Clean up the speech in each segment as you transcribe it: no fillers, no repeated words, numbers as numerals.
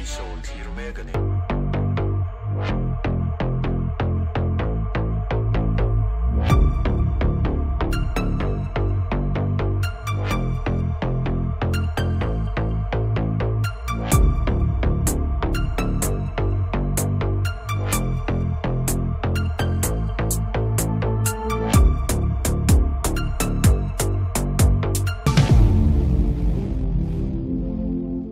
Friday Show in thlir mek a ni.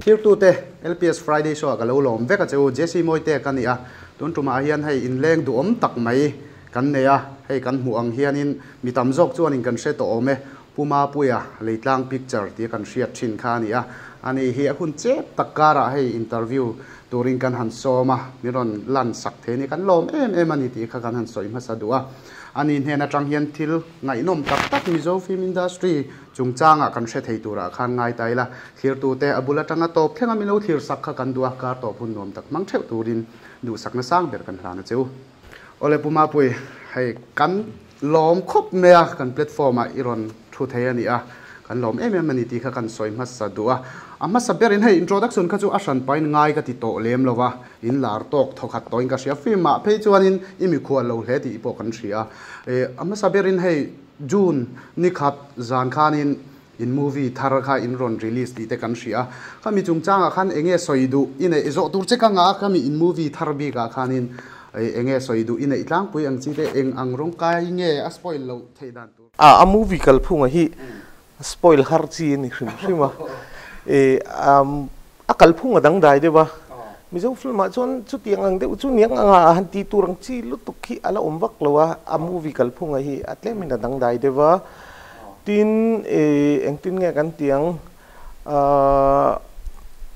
Thirtute LPS Friday Show ah ka lo lawm vek a che u, Jesse Mawite ka ni a, tun tumah hian hei inleng duhawm tak mai kan nei a, hei kan hmuh ang hianin mi tam zawk chuanin kan hre tawh awm e, Pu Mapuia Leitlang Picture tia kan hriat thin kha a ni a, ani hi a hun chep tak karah hei interview turin kan han sawm a, min rawn lan sak thei a ni, kan lawm em em a ni tih kha kan han sawi hmasa duh a. Ani hnen atang hian thil ngaihnawm tak tak Mizo Film Industry chungchangah kan hre thei turah khan ngai ta ila, thlirtute a bul atanga tawp thlenga min lo thlir sak kha kan duh a, kar tawp hun nuam tak hmang theuh turin duhsakna sang ber kan hlan a che u. Awle Pu Mapui, hei kan lawm khawp mai a, kan platform ah i rawn thu thei a ni a, kan lawm em em a ni tih kha kan sawi hmasa duh a. A hmasa berin hei introduction kha chu a hran pahin ngai ka ti tawh lem lo va, in lar tawk thawkhat tawhin ka hria, film ah phei chuanin i mikhual lo hle tih pawh kan hria. A hmasa berin hei June ni khat zan khanin In movie thar kha in rawn release tih te kan hria a, khami chungchangah khan enge sawi duh i neih zawh tur che ka ngah a, khami in movie thar bikah khanin enge sawi duh i neih tlangpui ang chi te eng ang rawng kai nge a spoil loh theih dan tur. A movie kalphunga hi spoil har chi a ni hrim hrim a, a kalphung a dangdai deuh a, Mizo film ah chuan chutiang ang deuh chu niang anga a han tih tur ang chi lutuk hi a la awm vak lo a, a movie kalphunga hi a tlemin a dangdai deuh a, tin engtin nge kan tih ang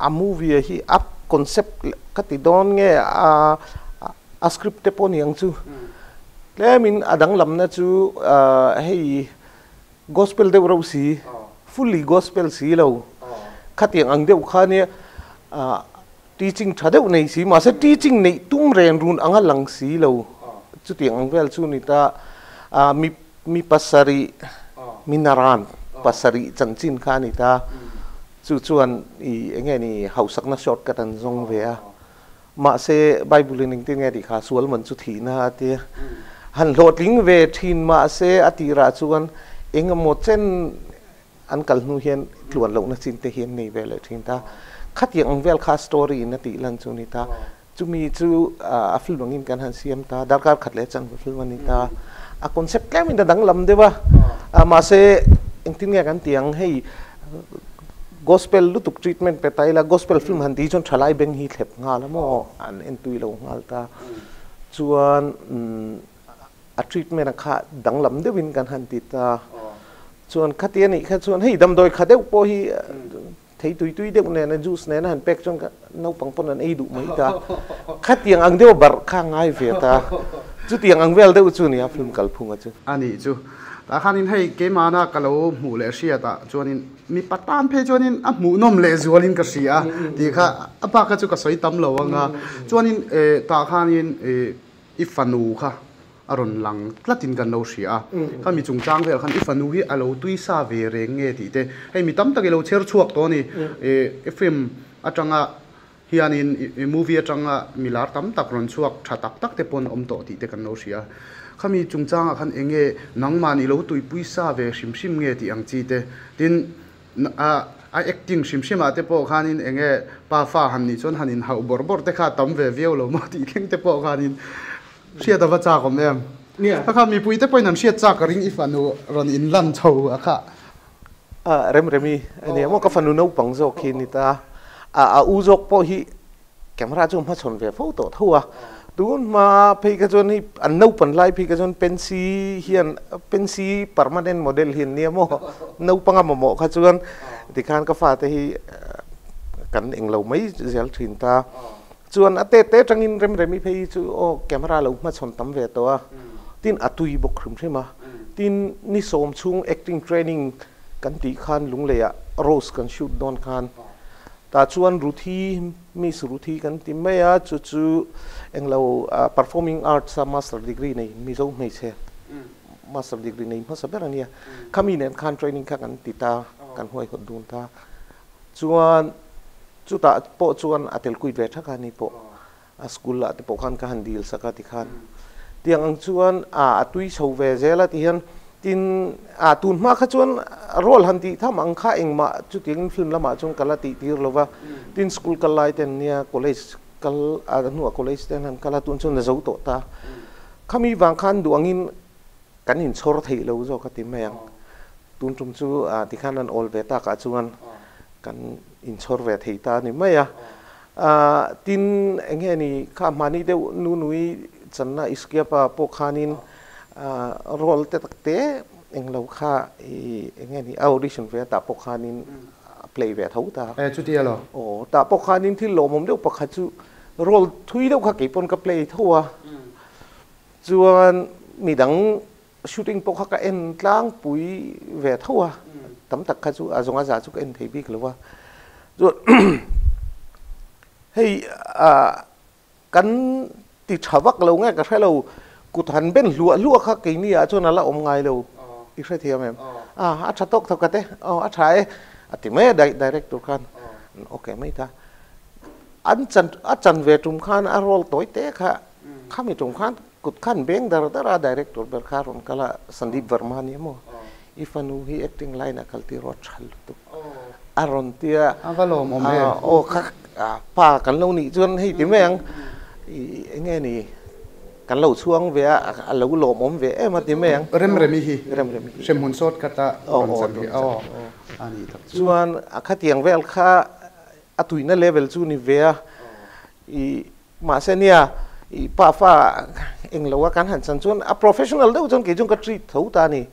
a movie hi a concept ka ti dawn nge a script te pawh niang chu tlemin a danglamna chu hei Gospel deuh reuh si, fully gospel si lo, khatiang ang deuh kha nia teaching tha deuh nei si, mahse teaching neih tum ren run anga lang si lo, chutiang ang vel chu ni ta, mi mi pasarih, mi naran pasarih chanchin kha a ni ta, chu chuan i eng nge ni hausakna shortcut an zawng ve a. Mahse, Bible in engtin nge tih kha sual man chu thihna a tia. Han hlawhtling ve thin mahse a tirah chuan eng emaw chen an kal hnu hian tluan lohna chin te hi an nei ve leh thin ta. Khatiang ang vel kha story in a tih lan chu a ni ta. Chumi chu a film angin kan han siam ta, darkar khat leh chanve film a ni ta. A concept tlemin a danglam deuh a, mahse engtin nge kan tih ang hei Gospel lutuk treatment pe ta ila gospel film han tih chuan thalai beng hi thlep nghal a maw an en tui lo nghal ta chuan a treatment a kha danglam deuhin kan han ti ta chuan khati a nih kha chuan hei damdawi kha deuh pawh hi thei tui tui deuh nena juice nena han pek chuan naupang pawn an ei duh mai ta khatiang ang deuh barh kha ngai ve ta chutiang ang vel deuh chu nia film kalphunga chu. A nih chu. Tah khanin hei keimahna ka lo hmuh leh hriatah chuanin Mipa tan phei chuanin a hmuhnawm leh zualin ka hria a tih kha a bak kha chu ka sawi tam lo ang a. Chuanin tah khanin i fanu kha a rawn lang tlatin kan lo hria a. Khami chungchang vel khan i fanu hi a lo tui sa ve reng nge tih te hei mi tam tak i lo chher chhuak tawh a ni. I film atanga hianin i movie atanga mi lar tam tak rawn chhuak tha tak tak te pawn awm tawh tih te kan lo hria. Khami chungchangah khan eng nge nangmah nih lo tuipui sa ve hrim hrim nge tih ang chi te. Tin, a a acting hrim hrim ah te pawh khanin eng nge pa fa han nih chuan han inhauh bawrh bawrh te kha a tam ve viau lo maw tih thleng te pawh khanin hriat a va chak awm em. Kha kha mipui te pawhin an hriat chak ka ring i fanu rawn inlan chho a kha. A Remremi a nia maw ka fanu naupang zawk hi a ni ta a, a u zawk pawh hi camera chu hmachhawn ve fo tawh tho a, tun hma phei kha chuan hei an naupan lai phei kha chuan pensi hian pensi permanent model hi an nia maw naupanga mamawh kha chuan tikhan ka fate hi kan englo mai zel thin ta chuan a te te atangin Remremi phei hi chu aw camera lo hmachhawn tam ve tawh a tin a tui bawk hrim hrim a tin ni sawm chhung acting training kan tih khan Lungleiah Rose kan shoot dawn khan tah chuan Ruthi Miss Ruthi kan ti mai a chu chu englo performing arts a master degree nei Mizo hmeichhe master degree nei hmasa ber a nia khami nen khan training kha kan ti ta kan huaihawt dun ta chuan. Chutah pawh chuan a tel kuit ve thak a ni pawh a school ah te pawh khan ka han dil sak a tikhan tiang ang chuan a tui chho ve zel a tihian tin a tun hma kha chuan role han tih tham ang kha engmah chutiangin film lamah chuan ka la tih tir lo va tin school kal lai ten nia college kal a hnuah college te an han kal a tun chuan a zo tawh ta khami vang khan duh angin kan inchhawr theih lo zawk a ti mai ang. Tun tum chu tikhan an awl ve takah chuan kan inchhawr ve thei ta a ni mai a. Tin, eng nge ni kha hmani deuh Nunui channa Iskiapa pawh khanin role te tak te eng lo kha i eng nge ni a audition ve a tah pawh khanin a play ve tho ta. E, chuti alo? Aw, tah pawh khanin thil lawmawm deuh pakhat chu role thui deuh kha kei pawn ka play tho a. Chuan midang Shooting pawh kha ka en tlangpui ve tho a, tam tak kha chu a zawnga za chu ka en thei bik lo a. Chuan hei kan ti tha vak lo nge ka hre lo, kut han ben hluah hluah kha keini ah chuan a la awm ngai lo, i hrethiam em? A a tha tawk thawk a te, aw a tha e a ti mai a director khan, ok mai ta. An chan a chan ve tum khan a role tawi te kha khami tum khan Kut khan beng dar dar a director ber kha rawn kal a, Sandeep Verma nia maw, i fanu hi acting line ah kal tir rawh tha lutuk a rawn ti a. A va lawmawm em. Aw kha pa kan lo nih chuan hei ti mai ang, i eng nge ni kan lo chhuang ve a, a lo lawmawm ve em a ti mai ang. Remremi hi. Remremi hi. Hremhmun sawt khat a rawn chan hi aw a ni tak chu. Chuan a khatiang vel kha a tuina level chu ni ve a, i Mahse nia, i pa fa eng lo a kan han chan chuan a professional deuh chuan kei chuan ka treat tho ta a ni.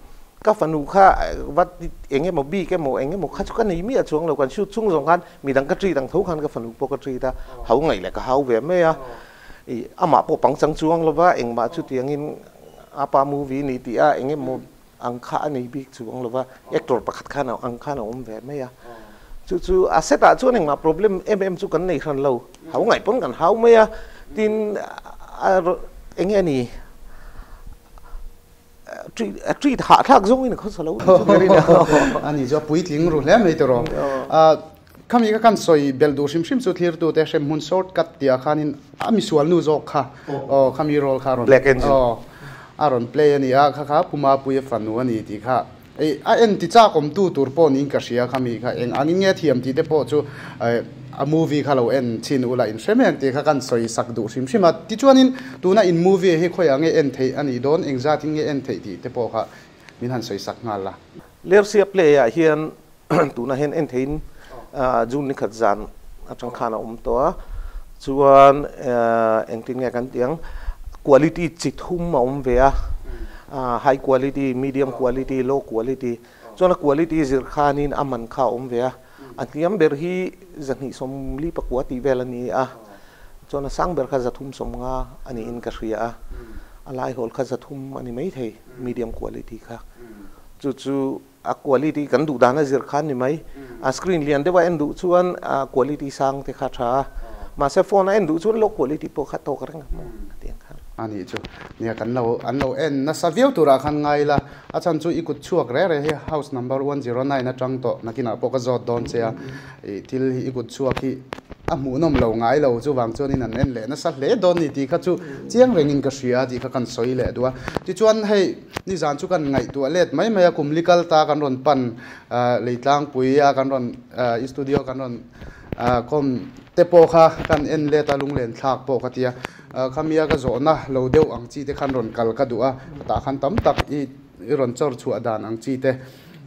Ka fanu kha va eng emaw bik emaw eng emaw kha chu ka nei miah chuang lo, kan shoot chung zawng khan midang ka treat ang tho khan ka fanu pawh ka treat a, hau ngaih leh ka hau ve mai a. I amah pawh pangchang chuang lo va, engmah chutiangin a pa movie ni tih a eng emaw ang kha a nei bik chuang lo va, actor pakhat khan ang khan a awm ve mai a. Chu chu a set ah chuan engmah problem em em chu kan nei hran lo, hau ngaih pawn kan hau mai a, tin a eng nge ni a treat hahthlak zawngin a khawsa lo tih chu ka rin a. A ni chu a puitling ru hle mai tawh. Khami ka kan sawi belh duh hrim hrim chu thlirtute hremhmun short cut tih ah khanin a misual nu zawk kha aw khami role kha a rawn Black Angel aw a rawn play a ni a, kha kha Puma Puia fanu a ni tih kha ei a en ti chak awm tu tur pawh niin ka hria khami kha eng angin nge thiam tih te pawh chu a movie kha lo en chhin ula in hre mek tih kha kan sawi sak duh hrim hrim a. Tichuanin tuna in movie hi khawiah nge en theih a nih dawn engzatin nge en theih tih te pawh kha min han sawi sak nghal la. Lersia play ah hian Tunah hian en theiin June ni khat zan atang khan a awm tawh a, chuan engtin nge kan tih ang quality chi thum a awm ve a, high quality, medium quality, low quality, chuan a quality zir khanin a man kha a awm ve a, a hniam ber hi 249 tih vel a ni a, chuan a sang ber kha 350 a niin ka hria a, a laihawl kha 300 a ni maithei medium quality kha, chu chu. A quality kan duh dan a zir khan ni mai. A screen lian deuh a en duh chuan a quality sang te kha tha a. Mahse phone a en duh chuan low quality pawh kha tawk reng ang maw ka ti ang khan. A nih chu. Nia kan lo an lo en nasa viau turah khan ngai ila. A chhan chu i kut chhuak reh reh hi house number 109 atang tawh nakinah pawh ka zawt dawn che a. I thil hi i kut chhuak hi a hmuhnawm lo ngai lo chuvang chuanin an en leh nasa hle dawn ni tih kha chu chiang rengin ka hria tih kha kan sawi leh duh a. Tichuan hei. Nizan chu kan ngaihtuah let mai mai a, kum li kal ta kan rawn pan Leitlangpui a kan rawn i studio kan rawn khawm te pawh kha kan en let a, lunglen thlak pawh ka ti a, khamia ka zawhna lo deuh ang chi te khan rawn kal ka duh a, tah khan tam tak i rawn chawr chhuah dan ang chi te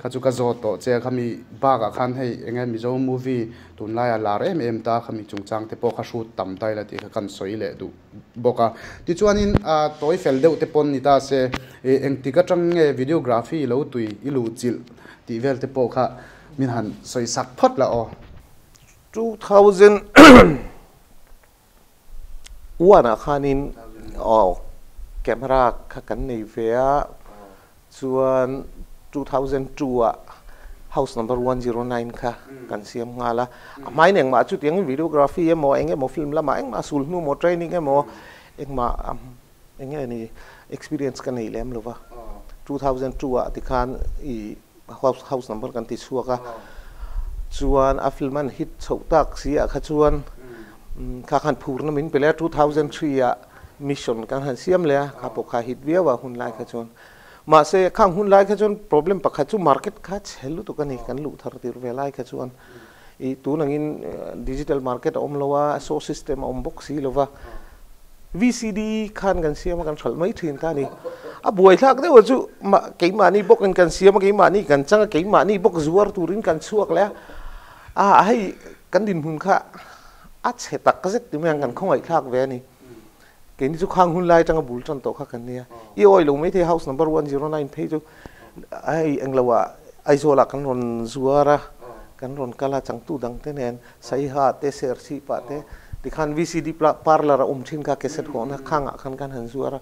kha chu ka zawt tawh che a, khami bakah khan hei eng nge Mizo movie tunlaia lar em em ta khami chungchang te pawh kha hrut tam ta ila tih kha kan sawi leh duh. bawk a. Tichuanin tawi fel deuh te pawn ni ta se, engtik atang nge videography lo tui i luh chilh tih vel te pawh kha min han sawi sak phawt la aw. 2001 ah khanin aw camera kha kan nei ve a, Chuan 2002 ah house number 109 kha kan siam nghal a, a hmain engmah chutiangin videography emaw eng emaw film lamah engmah sul hnu emaw training emaw engmah eng nge ni experience ka nei lem lova 2002 ah tikhan i house number kan ti chhuak a. Chuan a film an hit chhoh tak si ah kha chuan kha khan phurna min pe leh a, 2003 ah Mission kan han siam leh a, kha pawh kha hit viau a hun lai kha chuan. Mahse khang hun lai kha chuan problem pakhat chu market kha chhe lutuk a ni, kan luh thar tir ve lai kha chuan i tun angin digital market a awm lo a, show system a awm bawk si lo va, VCD khan kan siam a kan hralh mai thin ta a ni. A buaithlak deuh a chu keimahni bawkin kan siam a, keimahni kan chang a, keimahni bawk zuar turin kan chhuak leh a, a hei kan dinhmun kha a chhe tak zet ti mai ang kan khawngaihthlak ve a ni. Keini chu khang hun lai atanga bul tan tawh kha kan nia. I awi lo maithei house number 109 phei chu hei englo ah Aizawl ah kan rawn zuar a, kan rawn kal a changtu dang te nen Saiha te Serchhip ah te tikhan VCD parlour a awm thin kha cassette hawhna khang ah khan kan han zuar a.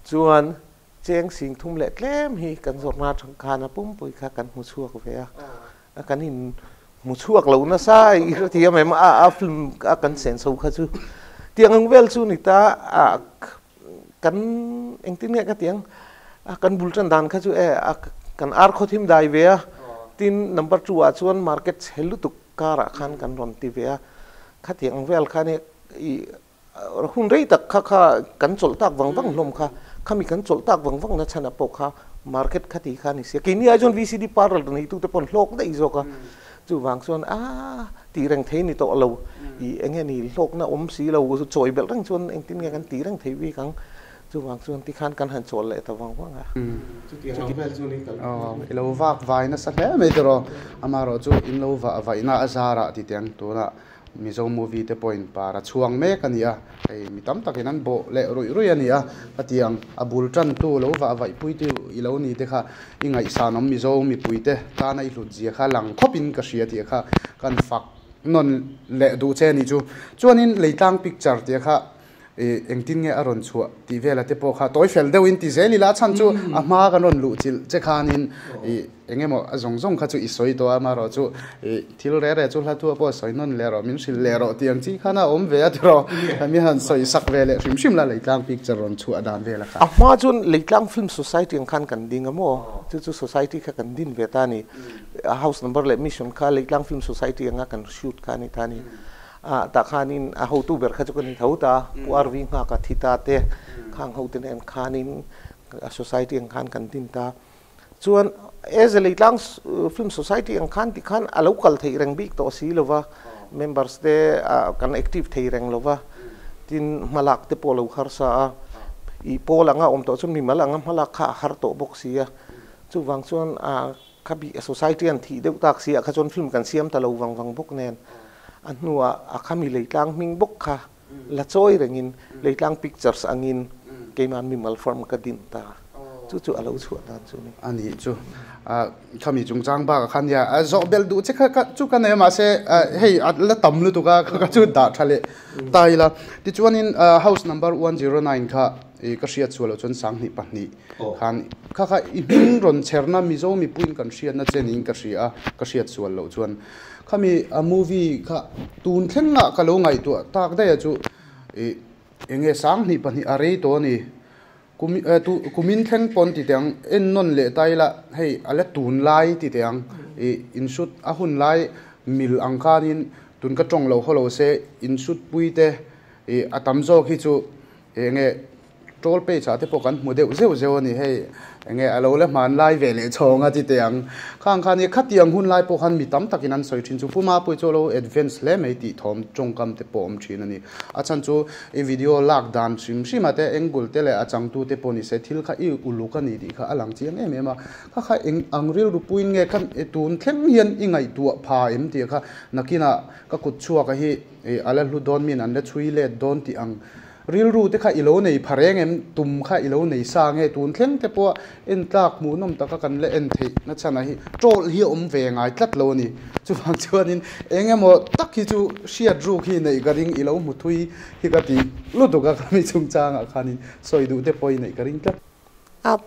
Chuan cheng sing thum leh tlem hi kan zawrhna atang khan a pumpui kha kan hmu chhuak ve a. Kan in hmu chhuak lo nasa i hre thiam em a film a kan sen chho kha chu tiang ang vel chu ni ta a kan engtin nge ka tiang a kan bul tan dan kha chu e a kan ar khaw thim dai ve a tin number 2 ah chuan market chhe lutuk kar ah khan kan rawn ti ve a khatiang ang vel kha ni i Hun rei tak kha kha kan chawlh tak vang vang hlawm kha, khami kan chawlh tak vang vang na chhan ah pawh kha market kha ti kha a ni sia. Keini ai chuan VCD parlour neitute pawh an hlawk daih zawk a, chuvang chuan aaa tih reng thei ni tawh lo, ih eng nge ni hlawkna awm si lo, chawi belh reng chuan engtin nge kan tih reng thei bik ang, chuvang chuan tikhan kan han chawl leh ta vang vang a. Chutiang ang vel chu ni kal. Aw, i lo vak vai nasa hle mai tiraw, amaherawhchu in lo vah vaihna a zarah titiang tunah Mizo movie te pawhin par a chhuang mek a ni a, hei mi tam takin an bawh leh ruih ruih a ni a, ka ti ang, a bul tantu lo vah vaihpuitu i lo ni te kha i ngaihsan awm Mizo mipui te tana i hlut zia kha lang khawpin ka hria tih kha kan fak nawn leh duh che a nih chu. Chuanin Leitlang picture tih kha I engtin nge a rawn chhuah tih vela te pawh kha tawi fel deuhin ti zel ila a chhan chu a hma kan rawn luh chilh che khanin i eng emaw a zawng zawng kha chu i sawi tawh a amaherawh chu i thil reh reh chu hla thu pawh sawi nawn leh rawh min hrilh leh rawh tih ang chi khan a awm ve a tiraw mi han sawi sak ve leh hrim hrim la Leitlang picture rawn chhuah dan vela kha. A hma chuan Leitlang Film Society ang khan kan ding a maw chu chu society kha kan din ve ta a ni house number leh mission kha Leitlang Film Society anga kan shoot kha a ni ta a ni. Ah tah khanin a hotu ber kha chu kan intho ta, Pu RV Nghaka thi ta te khang hote nen khanin a society ang khan kan din ta. Chuan as a Leitlang Film Society ang khan tikhan a lo kal theih reng bik tawh si lova, members te kan active thei reng lova, tin hmalak te pawh a lo harsa a, ih pawl anga awm tawh chuan mimal anga hmalak kha a har tawh bawk si a, chuvang chuan ah Kha bih a society an thih deuh tak si ah kha chuan film kan siam ta lo vang vang bawk nen a hnuah a khami Leitlang hming bawk kha la chawi rengin Leitlang Pictures angin keimah mimal firm ka din ta chu chu a lo chhuah dan chu a ni. A nih chu khami chungchang bakah khan nia a zawh belh duh che kha chu ka nei a mahse hei a la tam lutuk a kha chu dah tha leh ta ila tichuanin house number 109 kha ka hriat chhuah loh chuan 2002 Khan kha kha i hming rawn chherna Mizo mipuiin kan hriatna che niin ka hria a, ka hriat sual loh chuan khami a movie kha tun thlengah ka lo ngaihtuah tak daih a chu ih eng nge 2002 a rei tawh a ni. Kum tu kumin thleng pawn ti teh ang en nawn leh ta ila hei a la tun lai ti teh ang ih insut a hun lai mil ang khanin tun ka tawng lo haw lo se insut pui te ih a tam zawk hi chu eng nge Troll page ah te pawh kan hmu deuh zeuh zeuh a ni hei, enge a lo la hman lai ve leh chhawng a ti teh ang. Khang khan hi khatiang hun lai pawh khan mi tam takin an sawi thin chu Pu Mapui chu a lo advance hle mai tih thawm tawngkam te pawh a awm thin a ni. A chhan chu i video lak dan hrim hrim ah te angle te leh a changtu te pawh ni se thil kha i uluk a ni tih kha a lang chiang em em a. Kha kha eng ang rilru puiin nge kha tun thleng hian i ngaihtuah pha em tih kha nakinah ka kut chhuak a hi a la hlu dawn min an la chhui let dawn tih ang Rilru te kha i lo nei pha reng em? Tum kha i lo nei sa nge? Tun thleng te pawh en tlak hmuhnawm taka kan la en theih na chhan ah hi troll hi a awm ve ngai tlat lo a ni. Chuvang chuanin eng emaw tak hi chu hriat ruk hi neih ka ring i lo hmu thui hi ka ti lutuk a khami chungchangah khanin sawi duh te pawh i neih ka ring tlat. A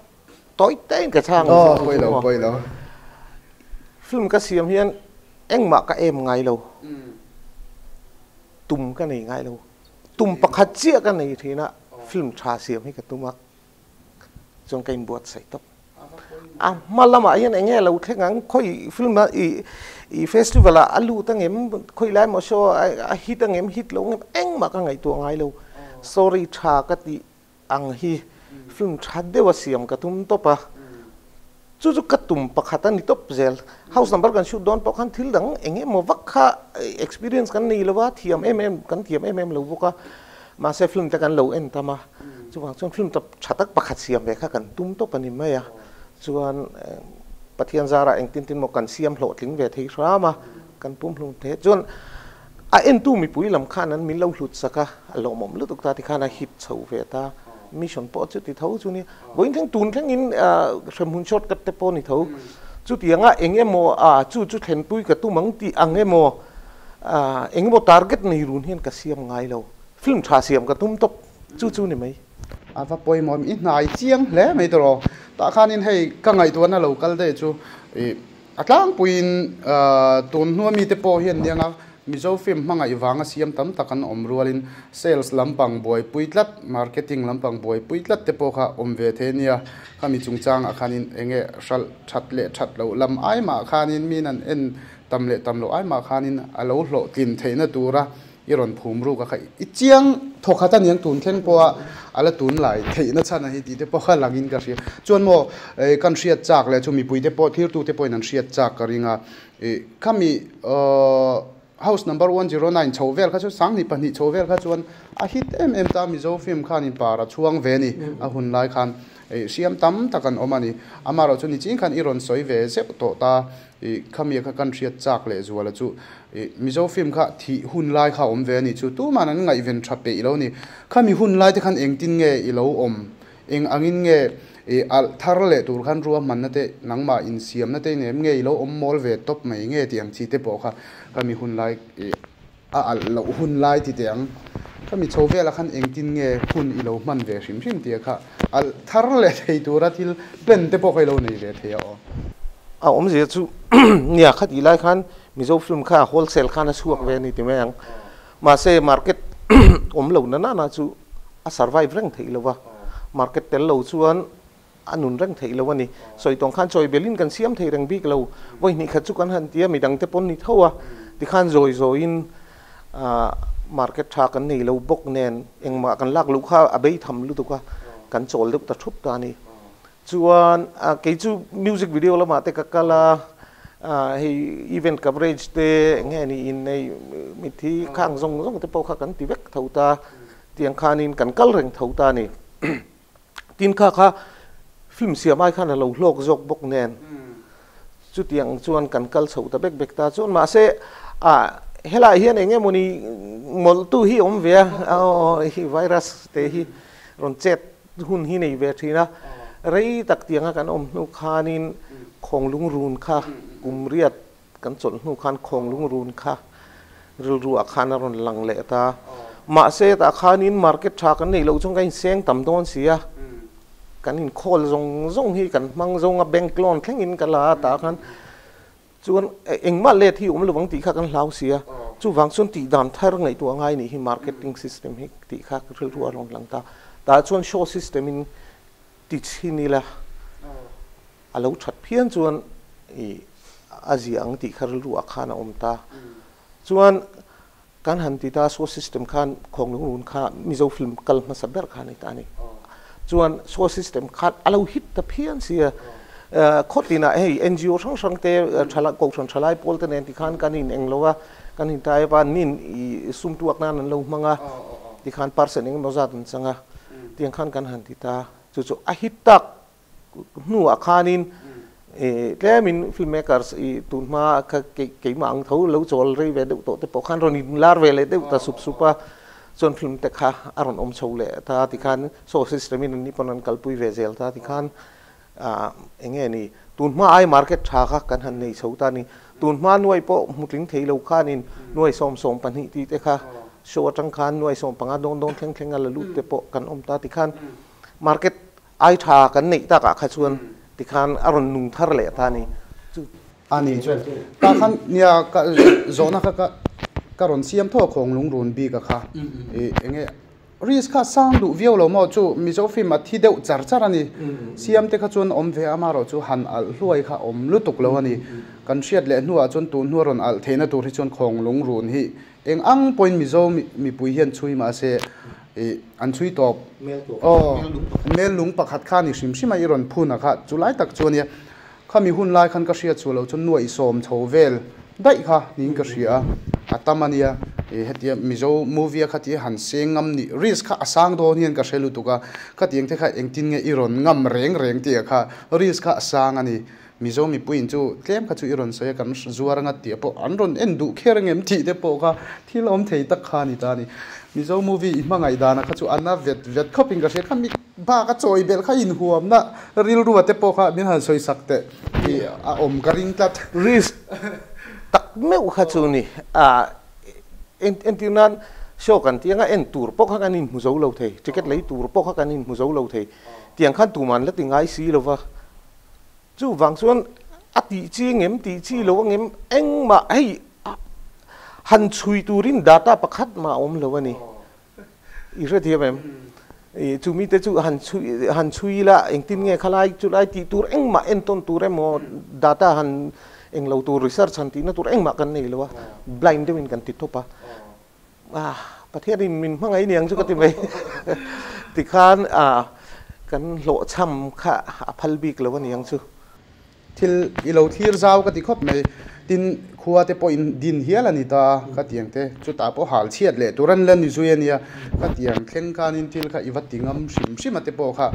tawi tein ka chhang ang chu. Aw pawi lo pawi lo. Film ka siam hian engmah ka em ngai lo. Tum ka nei ngai lo. Tum pakhat chiah ka nei thin a, film tha siam hi ka tum a, chuan ka inbuatsaih tawp. A hma lamah hian eng nge lo thleng ang, khawi film a i i festival ah a lut ang em, khawi lai maw show a hit ang em, hit lo ang em, engmah ka ngaihtuah ngai lo. Story tha ka tih ang hi film tha deuh a siam ka tum tawp a, chu chu ka tum pakhat a ni tawp zel. House number kan shoot dawn pawh khan thil dang eng emaw vak kha experience kan nei lo a, thiam em em kan thiam em em lo bawk a, mahse film te kan lo en tam a, chuvang chuan film tha tak pakhat siam ve kha kan tum tawp a ni mai a, chuan Pathian zarah engtin tin maw kan siam hlawhtling ve thei hram a, kan pumhlum the chuan A entu mipui lam khan an min lo hlut sak a, a lawmawm lutuk ta tikhan a hip chho ve ta. Mission pawh chuti tho chu nia. Vawiin thleng tun thlengin hremhmun shortcut te pawh ni tho. Chutianga eng emaw a chu chu thlenpui ka tum ang tih ang emaw eng emaw target nei run hian ka siam ngai lo. Film tha siam ka tum tawp chu chu ni mai. A va pawimawh em? I hnai chiang hle mai tawh. Tah khanin hei ka ngaihtuahna lo kal daih chu ih A tlangpuiin tun hnua mite pawh hian nianga Mizo film hmangaih vanga siam tam tak an awm rualin sales lampang buaipui tlat, marketing lampang buaipui tlat te pawh kha awm ve thei a nia. Khami chungchangah khanin eng nge hralh that leh that loh lam ai mah khanin min an en tam leh tam loh ai mah khanin a lo hlawhtlin theihna tura I rawn phum ruk a kha i chiang thawkhat a niang tun thleng pawha a la tun lai theihna chhan a hi tih te pawh kha langin ka hria. Chuan maw kan hriat chak leh chu mipui te pawh thirtu te pawhin an hriat chak ka ring a. Khami house number 109 chho vel kha chu sanghnih pahnih chho vel kha chuan a hit em em ta Mizo film khan in par a chhuang ve a ni a hun lai khan hriam tam tak an awm a ni. Amaherawhchu nichin khan i rawn sawi ve zeuh tawh ta. I khami kha kan hriat chak leh zuala chu i Mizo film kha thih hun lai kha a awm ve a nih chu tuman an ngaihven tha peih lo ni. Khami hun lai te khan engtin nge i lo awm? Eng angin nge i alh thar leh tur khan ruahmanna te nangmah insiamna te inem nge i lo awm mawl ve tawp mai nge tih ang chi te pawh kha khami hun lai i a alh loh hun lai ti teh ang. Khami chho velah khan engtin nge hun i lo hman ve hrim hrim tih kha alh thar leh thei tura thil plan te pawh kha i lo nei ve thei a aw. A awmzia chu nia kha tih lai khan Mizo film kha wholesale khan a chhuak ve a ni ti mai ang. Mahse market awm lo na nana chu a survive reng theih lo va, market tel lo chuan A nun reng theih lo a ni. Sawi tawng khan chawi belin kan siam thei reng bik lo. Vawi hnih khat chu kan han ti a, midang te pawn ni tho a. Tikhan zawi zawiin market tha kan nei lo bawk nen engmah kan lak luh kha a bei tham lutuk a, kan chawl deuh ta thup ta a ni. Chuan kei chu music video lamah te ka kal a, hei event coverage te eng nge niin hei mitthi khang zawng zawng te pawh kha kan ti vek tho ta. Tiang khanin kan kal reng tho ta a ni. Tin kha kha film siam ai khan a lo hlawk zawk bawk nen chutiang chuan kan kal chho ta bek bek ta chuan mahse ah helai hian eng emawni mawlhtu hi awm ve a hi virus te hi rawn chet hun hi nei ve thin a rei tak tianga kan awm hnu khanin khawnglung run kha kum riat Kan chawlh hnu khan khawnglung run kha rilru ah khan a rawn lang leh ta. Mahse tah khanin market tha kan neih loh chuan kan inseng tam dawn si a, kan inkhawl zawng zawng hi kan hmang zawng a, bank loan thlengin ka la a tah khan chuan engmah let hi awm lovang tih kha kan hlau si a, chuvang chuan tih dan thar ngaihtuah ngai nih hi marketing system hi tih kha rilru a rawn lang ta. Tah chuan show system in ti chhin ila. A lo that phian chuan i a zia ang tih kha rilru ah khan a awm ta. Chuan kan han ti ta show system khan Khawnglung Run kha Mizo film kal hmasa ber kha a ni ta a ni. Chuan show system khan a lo hit ta phian si a. Khawtinah hei NGO hrang hrang te thalai kohhran thalai pawl te nen tikhan kan in eng lo a, kan in type a, nin i sum tuak nan an lo hmang a, tikhan percent engemaw zat an chang a, tiang khan kan han ti ta. Chu chu a hit tak hnuah khanin tlemin film makers i tun hma kha keimah ang tho lo chawl rei ve deuh tawh te pawh khan rawn in lar ve leh deuh ta sup sup a, chuan film te kha a rawn awm chho leh ta tikhan show system in anni pawn an kalpui ve zel ta tikhan eng nge ni tun hma ai market tha kha kan han nei chho ta ni, tun hma nuai pawh hmutling thei lo khanin nuai sawm sawm pahnih tih te kha show atang khan nuai sawm panga dawn dawn thleng thleng a la lut te pawh kan awm ta tikhan market Ai tha kan neih takah kha chuan tikhan a rawn nung thar leh ta ni chu. A ni chuan ta khan nia ka zawhna kha ka ka rawn siam thaw khawng lungrun bik a kha i enge Risk kha sang duh viau lo maw chu Mizo film a thi deuh char char a ni. Siam te kha chuan awm ve a, amaherawh chu han alh hluai kha awm lutuk lo a ni. Kan hriat leh hnuah chuan tun hnua rawn alh theihna tur hi chuan khawng lung run hi eng ang pawhin Mizo mipui hian chhui mahse ih an chhui tawp. Aw, mel lung pakhat kha a ni hrim hrim a, i rawn phun a kha chu lai tak chu a nia. Khami hun lai khan ka hriat chhuah loh chuan nuaih sawm chho vel daih kha niin ka hria a, a tam a nia. Ih hetia Mizo movie a khatia han seng ngam nih risk kha a sang dawn hian ka hre lutuk a, khatiang te kha engtin nge i rawn ngam reng reng tih ah kha risk kha a sang a ni. Mizo mipuiin chu tlem kha chu i rawn sawi a, kan zuar anga tih ah pawh an rawn en duh kher angem tih te pawh kha thil awm thei tak kha a ni ta a ni. Mizo movie i hmangaih danah kha chu a na vet vet khawpin ka hria, khami Bak a chawi belh kha inhuamna rilrua te pawh kha min han sawi sak teh tih a awm ka ring tlat. Risk tak meuh kha chu ni. A entir nan show kan tih anga en tur pawh kha kan inhmu zo lo thei, ticket lei tur pawh kha kan inhmu zo lo thei. Tiang khan tuman la ti ngai si lo va. Chuvang chuan a tih chi ngem tih chi lo angem engmah hei han chhui turin data pakhat mah a awm lo a ni. I hrethiam em? I chu mite chu han chhui han chhui ila engtin nge khalai chulai tih tur engmah entawn tur emaw data han englo tur research han tihna tur engmah kan nei lo a, blind deuhin kan ti tawp a. Ah Pathianin min hmangaih niang chu ka ti mai. Tikhan ah kan hlawhchham kha a phal bik lo a niang chu. Thil i lo thlir zau ka ti khawp mai. Tin, khua te pawh in din hial a ni ta a, ka ti ang te. Chutah pawh hal chhiat leh tur an la ni zui a nia. Ka ti ang thleng khanin thil kha i va ti ngam hrim hrim a te pawh kha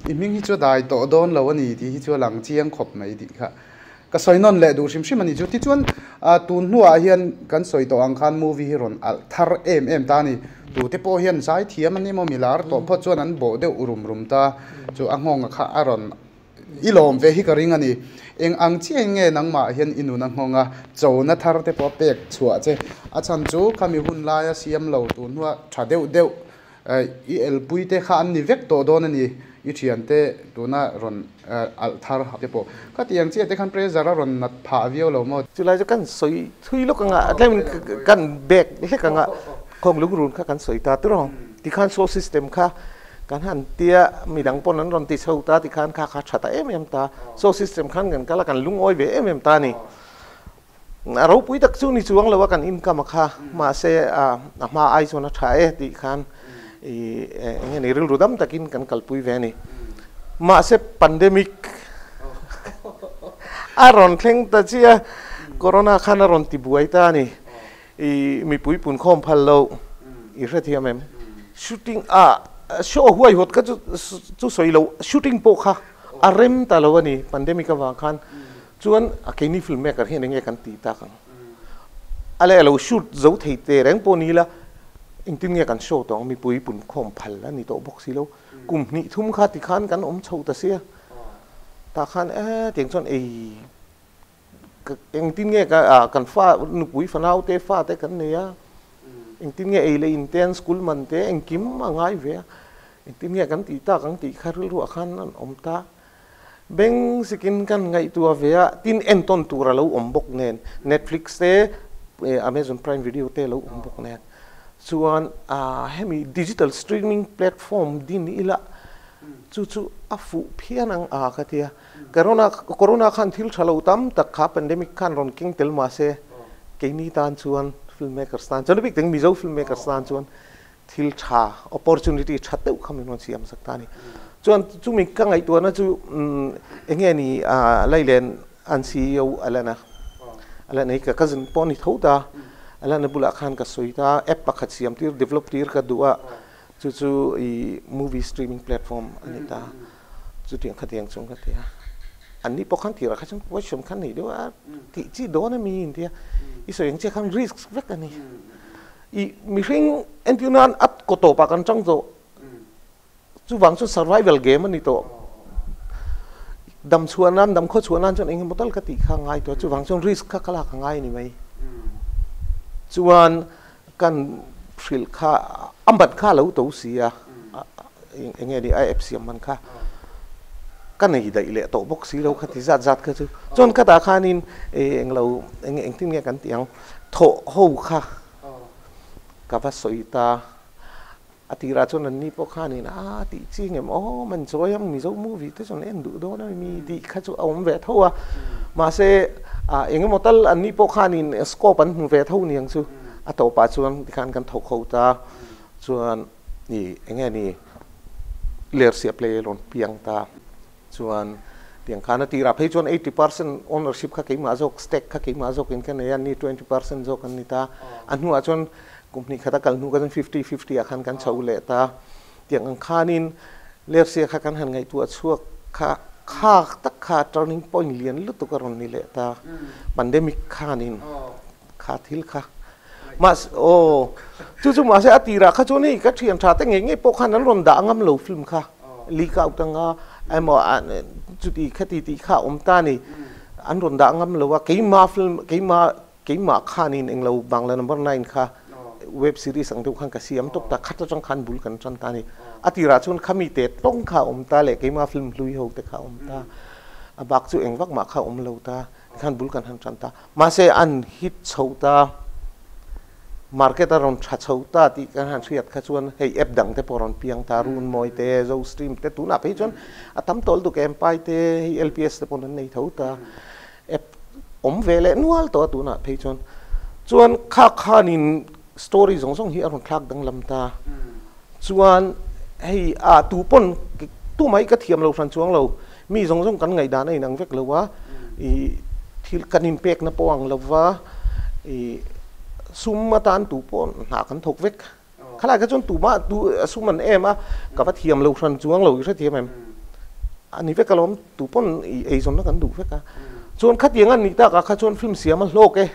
i hming hi chu a dai tawh dawn lo a ni tih hi chu a lang chiang khawp mai tih kha ka sawi nawn leh duh hrim hrim a ni chu. Tichuan, tun hnuah hian kan sawi tawh ang khan movie hi rawn alh thar em em ta a ni. Tute pawh hian zai thiam an ni maw milar tawh phawt chuan an bawh deuh rum rum ta. Chu a nghawnga kha a rawn I lawm ve hi ka ring a ni. Eng ang chiahin nge nangmah hian i nun a nghawng a, chona thar te pawh a pek chhuah che. A chhan chu khami hun laia siam lo tun hnua tha deuh deuh i elpui te kha an ni vek tawh dawn a ni. I thian te tuna rawn alh thar te pawh khati ang chiah te khan pressure a rawn nat phah viau lo maw? Chulai chu kan sawi thui lawk anga tlem kan bag hlek anga khawng lungrun kha kan sawi ta tur ang. Tikhan show system kha Kan han tia midang pawn an rawn ti chho ta tikhan kha kha tha ta em em ta. Show system khan kan kal a, kan lungawi ve em em ta a ni. A ropui tak chu ni chuang lo a kan income a kha, mahse a hma ai chuan a tha e tih khan i eng nge ni rilru dam takin kan kalpui ve a ni. Mahse pandemic a rawn thleng ta chiah a, corona khan a rawn ti buai ta a ni. I mipui punkhawm phal lo i hrethiam em? Shooting a show huai hawt kha chu chu sawi lo shooting pawh kha a rem ta lo a ni pandemic avang khan chuan a keini film maker hian enge kan tih tak ang a leh lo shoot zo thei te reng pawh ni ila engtin nge kan show tawh ang mipui punkhawm phal a ni tawh bawk si lo kum hnih thum kha tikhan kan awm chho ta sia tah khan e tiang chuan ei Engtin nge kan fa nupui fanau te fa te kan nei a, engtin nge ei leh in te an school man te engkim a ngai ve a, engtin nge kan tih tak ang tih kha rilruah khan an awm ta. Beng sikin kan ngaihtuah ve a, tin entawn tur a lo awm bawk nen, Netflix te Amazon Prime Video te a lo awm bawk nen chuan hemi digital streaming platform din ila chu chu a fuh phian ang a ka ti a. Corona Corona khan thil tha lo tam tak kha pandemic khan rawn keng tel mah se keini tan chuan film makers tan chuan a bik takin Mizo film makers tan chuan thil tha opportunity tha deuh kha min rawn siam sak ta a ni. Chuan chumi ka ngaihtuahna chu eng nge ni Lailen an CEO a lan a, a lan hi ka cousin pawh a ni tho ta, a lan a bulah khan ka sawi ta app pakhat siam tir develop tir ka duh a chu chu i movie streaming platform a ni ta. Chutiang khatiang chung ka ti a, an ni pawh khan tirah kha chuan question khan nei deuh a, tih chi dawn a mi in tia, i sawi ang chiah khan risk vek a ni. I mihring entir nan a kaw tawpah kan tang tawh, chuvang chuan survival game a ni tawh. Dam chhuah nan, dam khaw chhuah nan chuan engemaw tal ka tih kha a ngai tawh a, chuvang chuan risk kha ka lak a ngai a ni mai. Chuan kan hrilh kha a man kha a lo to si a, eng nge ni a app siam man kha ka nei daih leh tawh bawk si lo kha ti zat zat kha chu chuan ka tah khanin eng lo eng engtin nge kan tih ang thawh ho kha ka va sawi ta. A tirah chuan an ni pawh khanin a tih chi ngem aw man chawi ang Mizo movie te chuan en duh dawn a mi tih kha chu a awm ve tho a. Mahse eng emaw tal an ni pawh khanin scope an hmu ve tho niang chu a tawpah chuan tikhan kan thawk ho ta chuan i eng nge ni Lersia play a rawn piang ta. Chuan tiang khan a tirah phei chuan 80% ownership kha keimah zawk stake kha keimah zawkin ka nei a, ni 20% zawk an ni ta. A hnuah chuan kum hnih khat a kal hnu kha chuan fifty fifty ah khan kan chho leh ta. Tiang ang khanin Lersia kha kan han ngaihtuah chhuak kha kha tak kha turning point lian lutuk a rawn ni leh ta. Pandemic khanin kha thil kha mahse aw chu chu mahse a tirah kha chuan hei ka thian tha te ngei ngei pawh khan an rawn dah ngam lo film kha leak out anga emaw chuti khati tih kha a awm ta a ni an rawn dah ngam lo a keima film keima keimah khanin englo Bangla number 9 kha web series ang deuh khan ka siam tawp ta khat atang khan bul kan tan ta a ni a tirah chuan khami te tlawng kha a awm ta leh keima film hlui ho te kha a awm ta a bak chu engvak mah kha a awm lo ta tikhan bul kan han tan ta. Mahse an hit chho ta, market a rawn tha chho ta tih kan han hriat kha chuan hei app dang te pawh a rawn piang ta, Runmawi te, Zostream te tunah phei chuan a tam tawlh duk em, Pai te, hei LPS te pawh an nei tho ta, app awm ve leh nual tawh a tunah phei chuan. Chuan kha khanin story zawng zawng hi a rawn thlak danglam ta. Chuan hei a tu pawn tumah hi ka thiam lo hran chuang lo, Mi zawng zawng kan ngaihdan a inang vek lo a, i thil kan inpekna pawh ang lo va, i sum atan tu pawh hna kan thawk vek. Khalai kha chuan tumah tu sum an em a, ka va thiam lo hran chuang lo i hrethiam em? A ni vek alawm, tu pawn i eizawnna kan duh vek a. Chuan khatiang a nih takah kha chuan film siam a hlawk e.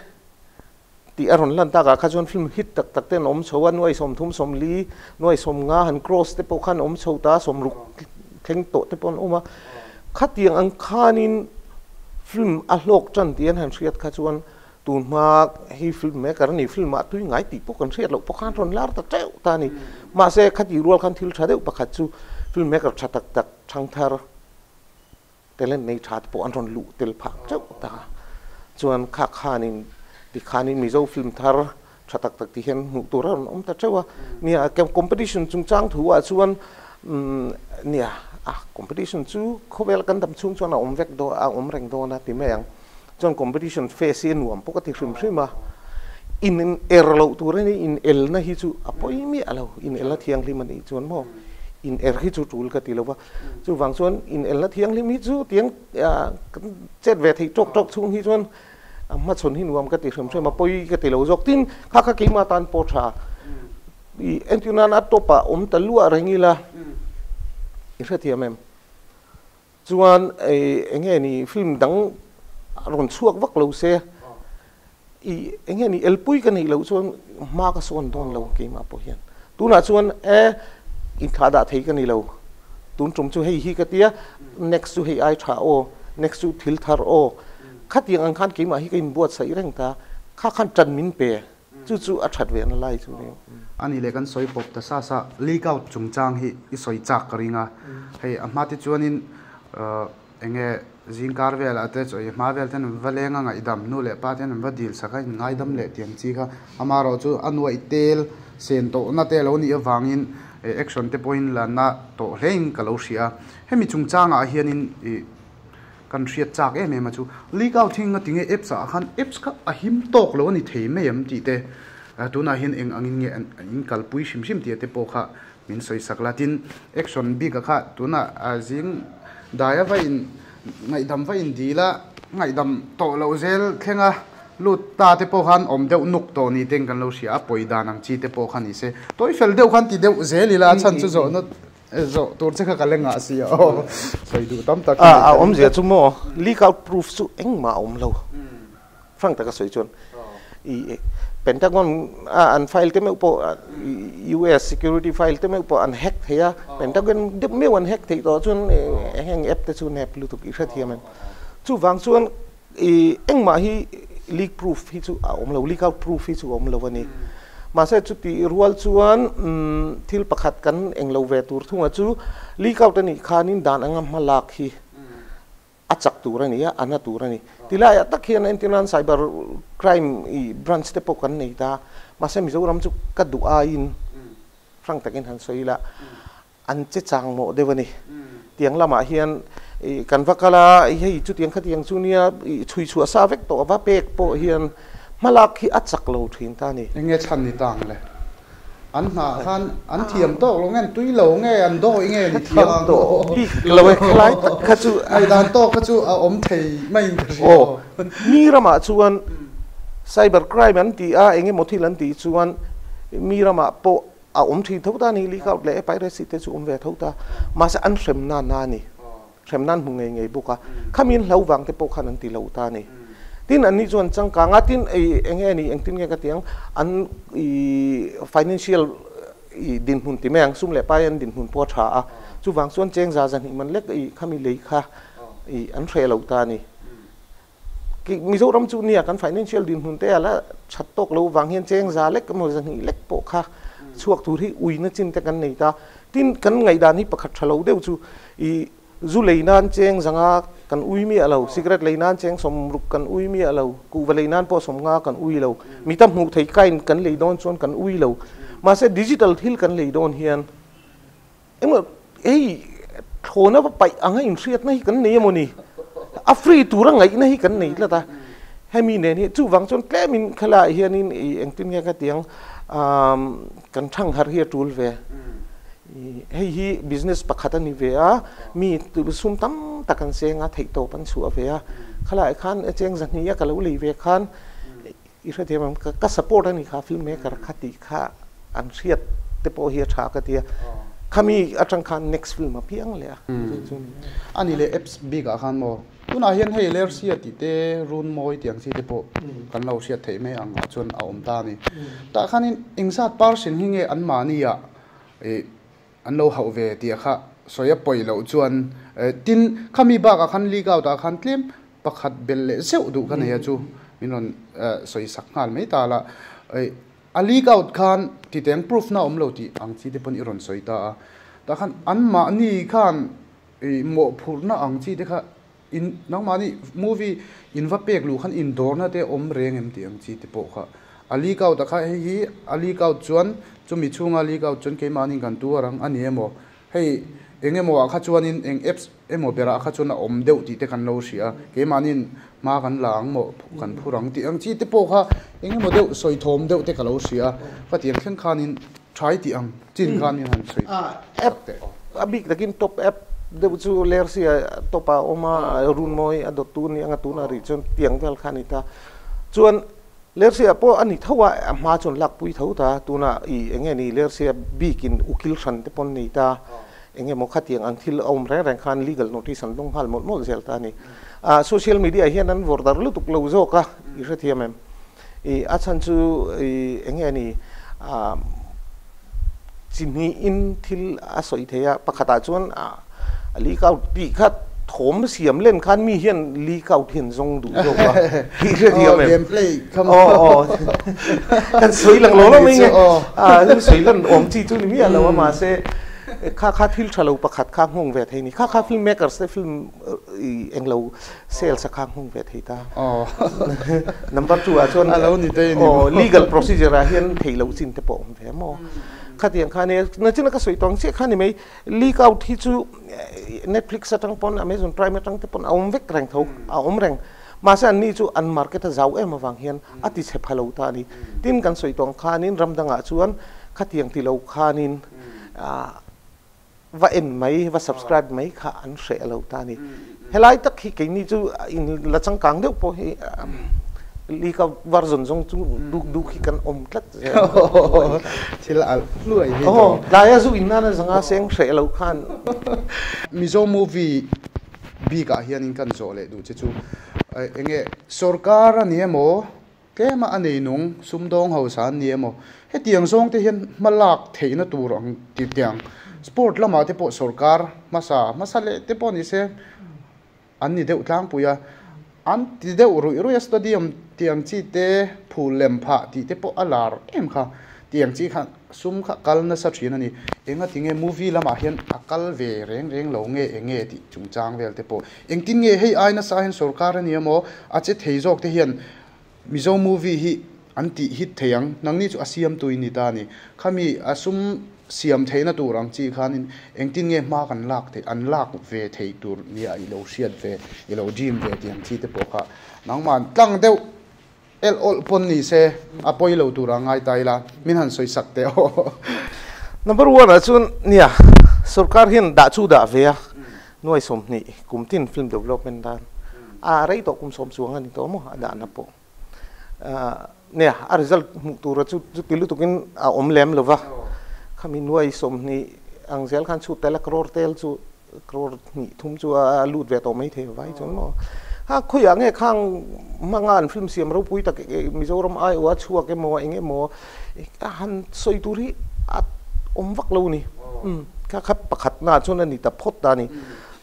Tih a rawn lan takah kha chuan film hit tak tak te an awm chho a, nuai 30 40, nuai 50 han cross te pawh khan awm chho ta, 60 thleng tawh te pawh an awm a. Khatiang ang khanin film a hlawk tan tih an han hriat kha chuan tun hma hi film maker a ni, film ah tui ngai tih pawh kan hriat loh pawh khan rawn lar ta teuh ta a ni. Mahse khatih rual khan thil tha deuh pakhat chu film maker tha tak tak thangthar Talent nei tha te pawh an rawn luh tel phah teuh ta. Chuan kha khanin ti khanin Mizo film thar tha tak tak ti hian hmuh tur a rawn awm ta teuh a. Nia competition chungchang thu ah chuan nia a competition chu khawvel kan dam chhung chuan a awm vek dawn a awm reng dawn a ti mai ang. Chuan competition face hi a nuam pawh ka ti hrim hrim a. In er loh tur a ni, in elna hi chu a pawi miah lo, in elna thianghlim a nih chuan maw in er hi chu tul ka ti lo va. Chuvang chuan in elna thianghlim hi chu tiang kan chet ve theih tawk tawk chhung hi chuan a hmachhawn hi nuam ka ti hrim hrim a, pawi ka ti lo zawk. Tin, kha kha keimah tan pawh tha i entir nan a top ah awm ta luah reng ila i hrethiam em? Chuan eng nge ni film dang a rawn chhuak vak lo se i eng nge ni elpui ka neih loh chuan hma ka sawn dawn lo keimah pawh hian. Tunah chuan e inthlah dah thei ka ni lo, tun tum chu hei hi ka tia next chu hei ai tha aw, next chu thil thar aw khatiang ang khan keimah hi ka inbuatsaih reng ta, kha khan tan min pe. Chu chu a that ve na lai chu ni. A nih leh kan sawi pawp ta sa sa, leak out chungchang hi i sawi chak ka ring a, hei a hma te chuanin eng nge zingkar velah te chaw ei hma vel ten an va leng a ngaihdam nu leh pa ten an va dil sak a in ngaidam leh tiang chi kha amaherawh chu a nuaih tel sen tawhna te a lo nih avangin action te pawhin la na tawh hlein ka lo hria a, hemi chungchangah hianin ih. Kan hriat chak em em a chu leak out hi ngatinge apps ah khan apps kha a him tawk lo a ni thei mai em tih te tunah hian eng angin nge an in kalpui hrim hrim tih te pawh kha min sawi sak la tin action bik a kha tunah zing dai a va in ngaihdam va in dil a ngaihdam tawh loh zel thleng a lut ta te pawh khan awm deuh nuk tawh ni ten kan lo hria a pawi dan ang chi te pawh kha ni se tawi fel deuh khan ti deuh zel ila a chhan chu zawhna Zawh tur che kha ka leng ah si a aw. Sawi duh tam tak hi. A awmzia chu maw leak out proof chu engmah a awm lo. Frank taka sawi chuan i Pentagon a an file te meuh pawh US security file te meuh pawh an hack thei a, Pentagon deuh meuh an hack theih tawh chuan heng app te chu nep lutuk i hrethiam em. Chuvang chuan I engmah hi leak proof hi chu a awm lo, leak out proof hi chu a awm lo a ni. Mahse chuti rual chuan thil pakhat kan eng lo ve tur thunga chu leak out a nih khanin dan anga hma lak hi a chak tur a ni a, a na tur a ni. Tilaiah tak hian entir nan cyber crime i branch te pawh kan nei ta, mahse Mizoram chu ka duh aiin. Frank takin han sawi ila, an che chang mawh deuh a ni. Tiang lamah hian kan va kal a, hei chutiang khatiang chu nia chhui chhuah sa vek tawh va pek pawh hian hmalak hi a chak lo thin ta a ni. Enge chhan ni ta ang le? An hnah khan an thiam tawk lo nge, an tui lo nge, an dawi nge ni ta ang aw? Bik lo e, khalai tak kha chu. Ngaihdan tawk kha chu a awm thei maiin ka hria aw. Mi ramah chuan cyber crime an ti a, eng emaw thil an tih chuan mi ramah pawh a awm thin tho ta a ni, leak out leh piracy te chu awm ve tho ta. Mahse an hrem nan a ni, hrem nan hmu ngei ngei bawk a, khami an hlo vang te pawh khan an ti lo ta a ni. Tin an nih chuan changkang a, tin eng nge ni, engtin nge ka ti ang, an financial dinhmun ti mai ang, sum leh pai an dinhmun pawh a tha a, chuvang chuan cheng za zahnih man lek khami lei kha an hreh lo ta a ni. Mizoram chu nia kan financial dinhmun te a la that tawk lo vang hian cheng za lek emaw zahnih lek pawh kha chhuak tur hi uina chin te kan nei ta. Tin kan ngaihdan hi pakhat tha lo deuh chu i zu lei nan cheng zanga kan ui miah lo, cigarette lei nan cheng sawmruk kan ui miah lo, kuhva lei nan pawh sawmnga kan ui lo, mi tam hmuh theih kain kan lei dawn chuan kan ui lo. Mahse digital thil kan lei dawn hian Engmah hei thlawna va paih anga inhriatna hi kan nei emawni? A free tura ngaihna hi kan nei tlat a. Hemi nen hi chuvang chuan tlemin khelaiah hianin ih engtin nge ka ti ang kan thangharh hi a tul ve. Hei hi business pakhat a ni ve a, mi sum tam tak an seng a, theihtawp an chhuah ve a. Khelaiah khan cheng zahnih a ka lo lei ve khan I hrethiam ang, ka support a ni kha film maker kha tih kha an hriat te pawh hi a tha ka ti a, khami atang khan next film a piang leh a. A ni leh apps bik ah khan maw tunah hian hei Lersia tih te Run Mawi tih ang chi te pawh kan lo hriat theih mai ang ah chuan a awm ta a ni. Tah khanin engzat person hi nge anmahni ah ih An lo hauh ve tih kha sawi a pawi loh chuan tin khami bakah khan leak out ah khan tlem pakhat belh leh zeuh duh ka nei a chu min rawn sawi sak nghal mai ta la. A leak out khan titeng proof na awm lo tih ang chi te pawn i rawn sawi ta a. Tah khan anmahni khan mawhphurhna ang chi te kha in nangmahni movie in va pek luh khan indawrna te awm reng em tih ang chi te pawh kha a leak out a kha hei hi a leak out chuan chumi chhunga leak out chuan keimahni kan tuar ang a ni emaw hei eng emaw ah kha chuanin eng apps emaw berah kha chuan a awm deuh tih te kan lo hria a keimahniin hma kan la ang maw kan phur ang tih ang chi te pawh kha eng emaw deuh sawi thawm deuh te ka lo hria a ka tih ang thleng khanin Try tih ang chin khan min han sawi tak teh. A bik takin top app deuh chu Lersia top ah a awm a, Runmawi a dawttu ni anga tunah rih chuan tiang vel kha a ni ta. Chuan Lersia pawh a ni tho a, a hma chuan lakpui tho ta, tunah i eng nge ni Lersia bikin ukil hran te pawh an nei ta, eng emaw khatiang ang thil a awm reng reng khan legal notice an dawng nghal mawlh mawlh zel ta a ni. Social media hian an vawrh darh lutuk lo zawk a, i hrethiam em? I a chhan chu i eng nge ni chi hnihin thil a sawi thei a, pakhatah chuan a leak out tih kha thawm siam len khan mi hian leak out hian zawng duh zawk a tih hre thiam em? Game play kha maw? Aw aw kan sawi lang lo lo mai nge a sawi lan awm chi chu ni miah lo a mahse kha kha thil tha lo pakhat kha nghawng ve thei ni kha kha film makers te film i englo Sales a khang hung ve thei ta. Number 2 ah chuan A lo ni te ni maw? Legal procedure ah hian thei lo chin te pawh awm ve maw? Khatiang kha nia, nachina ka sawi tawng chiah kha ni mai, leak out hi chu Netflix atang pawn Amazon Prime atang te pawn a awm vek reng tho, a awm reng. Mahse anni chu an market a zau em avang hian a ti chhe pha lo ta a ni. Tin kan sawi tawng khanin ram dangah chuan khatiang ti lo khanin va en mai, va subscribe mai kha an hreh lo ta a ni. Helai tak hi keini chu in la changkang deuh pawh hi lika version zawng chu duk duk hi kan awm tlat zel. Thil alh hluai hi chu. Tlaia zu in nana zanga seng hreh lo khan. Mizo movie bikah hianin kan zawh leh duh che chu enge sorkar a ni emaw Tlema a nei nung, sumdawng hausa an ni emaw? Hetiang zawng te hian hma lak theihna tur ang ti tiang sport lamah te pawh sorkar hmasa hmasa leh te pawh ni se an ni deuh tlangpui a, an ti deuh ruih ruih a stadium tiang chi te phul lem phah tih te pawh a lar em kha tiang chi kha sum kha kal nasa thin a ni. Enga tinge movie lamah hian a kal ve reng reng lo nge enge tih chungchang vel te pawh Engtin nge hei ai nasa hian sorkar a ni emaw a che thei zawk te hian Mizo movie hi an tih hit thei ang, nangni chu a siamtu in ni ta a ni. Khami a sum siam theihna tur ang chi khanin engtin nge hma kan lak theih, an lak ve thei tur nia i lo hriat ve, i lo dream ve tih ang chi te pawh kha nangmah tlang deuh elh awlh pawn ni se a pawi lo tur a ngai ta ila min han sawi sak teh aw. Number one ah chuan nia sorkar hian dah chu dah ve a, nuai 20 kum tin film development dan a rei tawh kum 10 chuang a ni tawh maw a dahna pawh. Nia a result hmuh tura chu chuti lutukin a awm lem lo va, khami nuai 20 ang zel khan chhut tel a crore tel chu crore hnih thum chu a lut ve tawh mai thei vai chuan maw. Ha khawiah nge khang hmanga an film siam ropui tak Mizoram aiawh a chhuak emaw eng emaw a han sawi tur hi a awm vak lo ni. Kha kha pakhatnaah chuan a ni ta phawt ta a ni.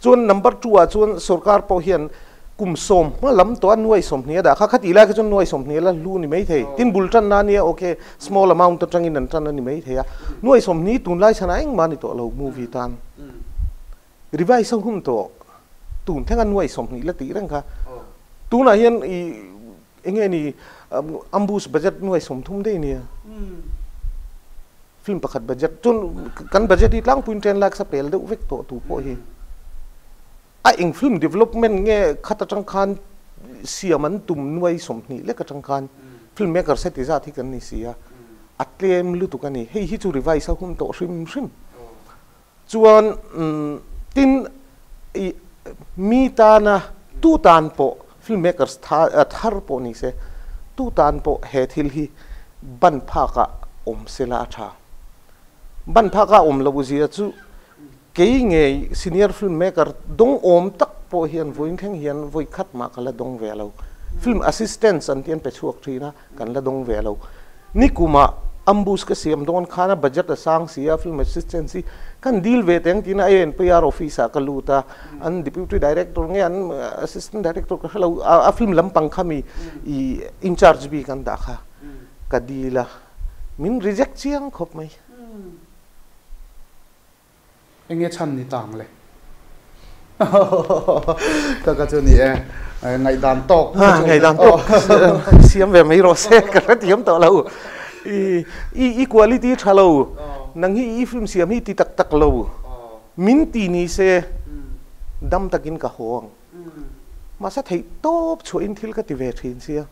Chuan number two ah chuan sorkar pawh hian kum 10 hma lam tawh a nuai 20 a dah kha, khatih lai kha chuan nuai 20 la hlu ni mai thei. Tin bul tan na ania ok small amount atangin an tan a ni mai thei a. Nuai 20 tunlai chhanah engmah a ni tawh lo movie tan. Revise a hun tawh tun thleng a nuai 20 la tih reng kha. Tunah hian i enge ni ambush budget nuai 30 daih nia. Film pakhat budget chuan kan budget hi tlangpuiin 10 lakhs a pel deuh vek tawh tu pawh hi. A eng film development nge khat atang khan siam an tum nuai 20 lek atang khan film maker seti zat hi kan ni si a, a tlem lutuk a ni. Hei hi chu revise a hun tawh hrim hrim. Chuan tin i mi tana tu tan pawh film makers thar pawh ni se tu tan pawh he thil hi ban phakah awm sela a tha. Ban phakah awm loh zia chu Kei ngei senior film maker dawng awm tak pawh hian vawiin thleng hian vawi khat mah ka la dawng ve lo. Film assistants an tih an pe chhuak thin a, kan la dawng ve lo. Nikumah ambush ka siam dawn khan a budget a sang si a, film assistants hi kan deal ve teng tiin INPR office ah ka lut a, an deputy director nge an assistant director ka hre lo, a film lampang kha mi i incharge bik an dah kha ka deal a, min reject chiang khawp mai. Enge chhan ni tang le? Ka ka chu ni e. Ngaihdan tawk ka chu. Ngaihdan tawk siam ve mai rawh se ka hrethiam tawh lo. I i quality tha lo. Nang hi i film siam hi ti tak tak lo. Min ti ni se dam takin ka haw ang. Mahse theih tawp chhuahin thil ka ti ve thin sia.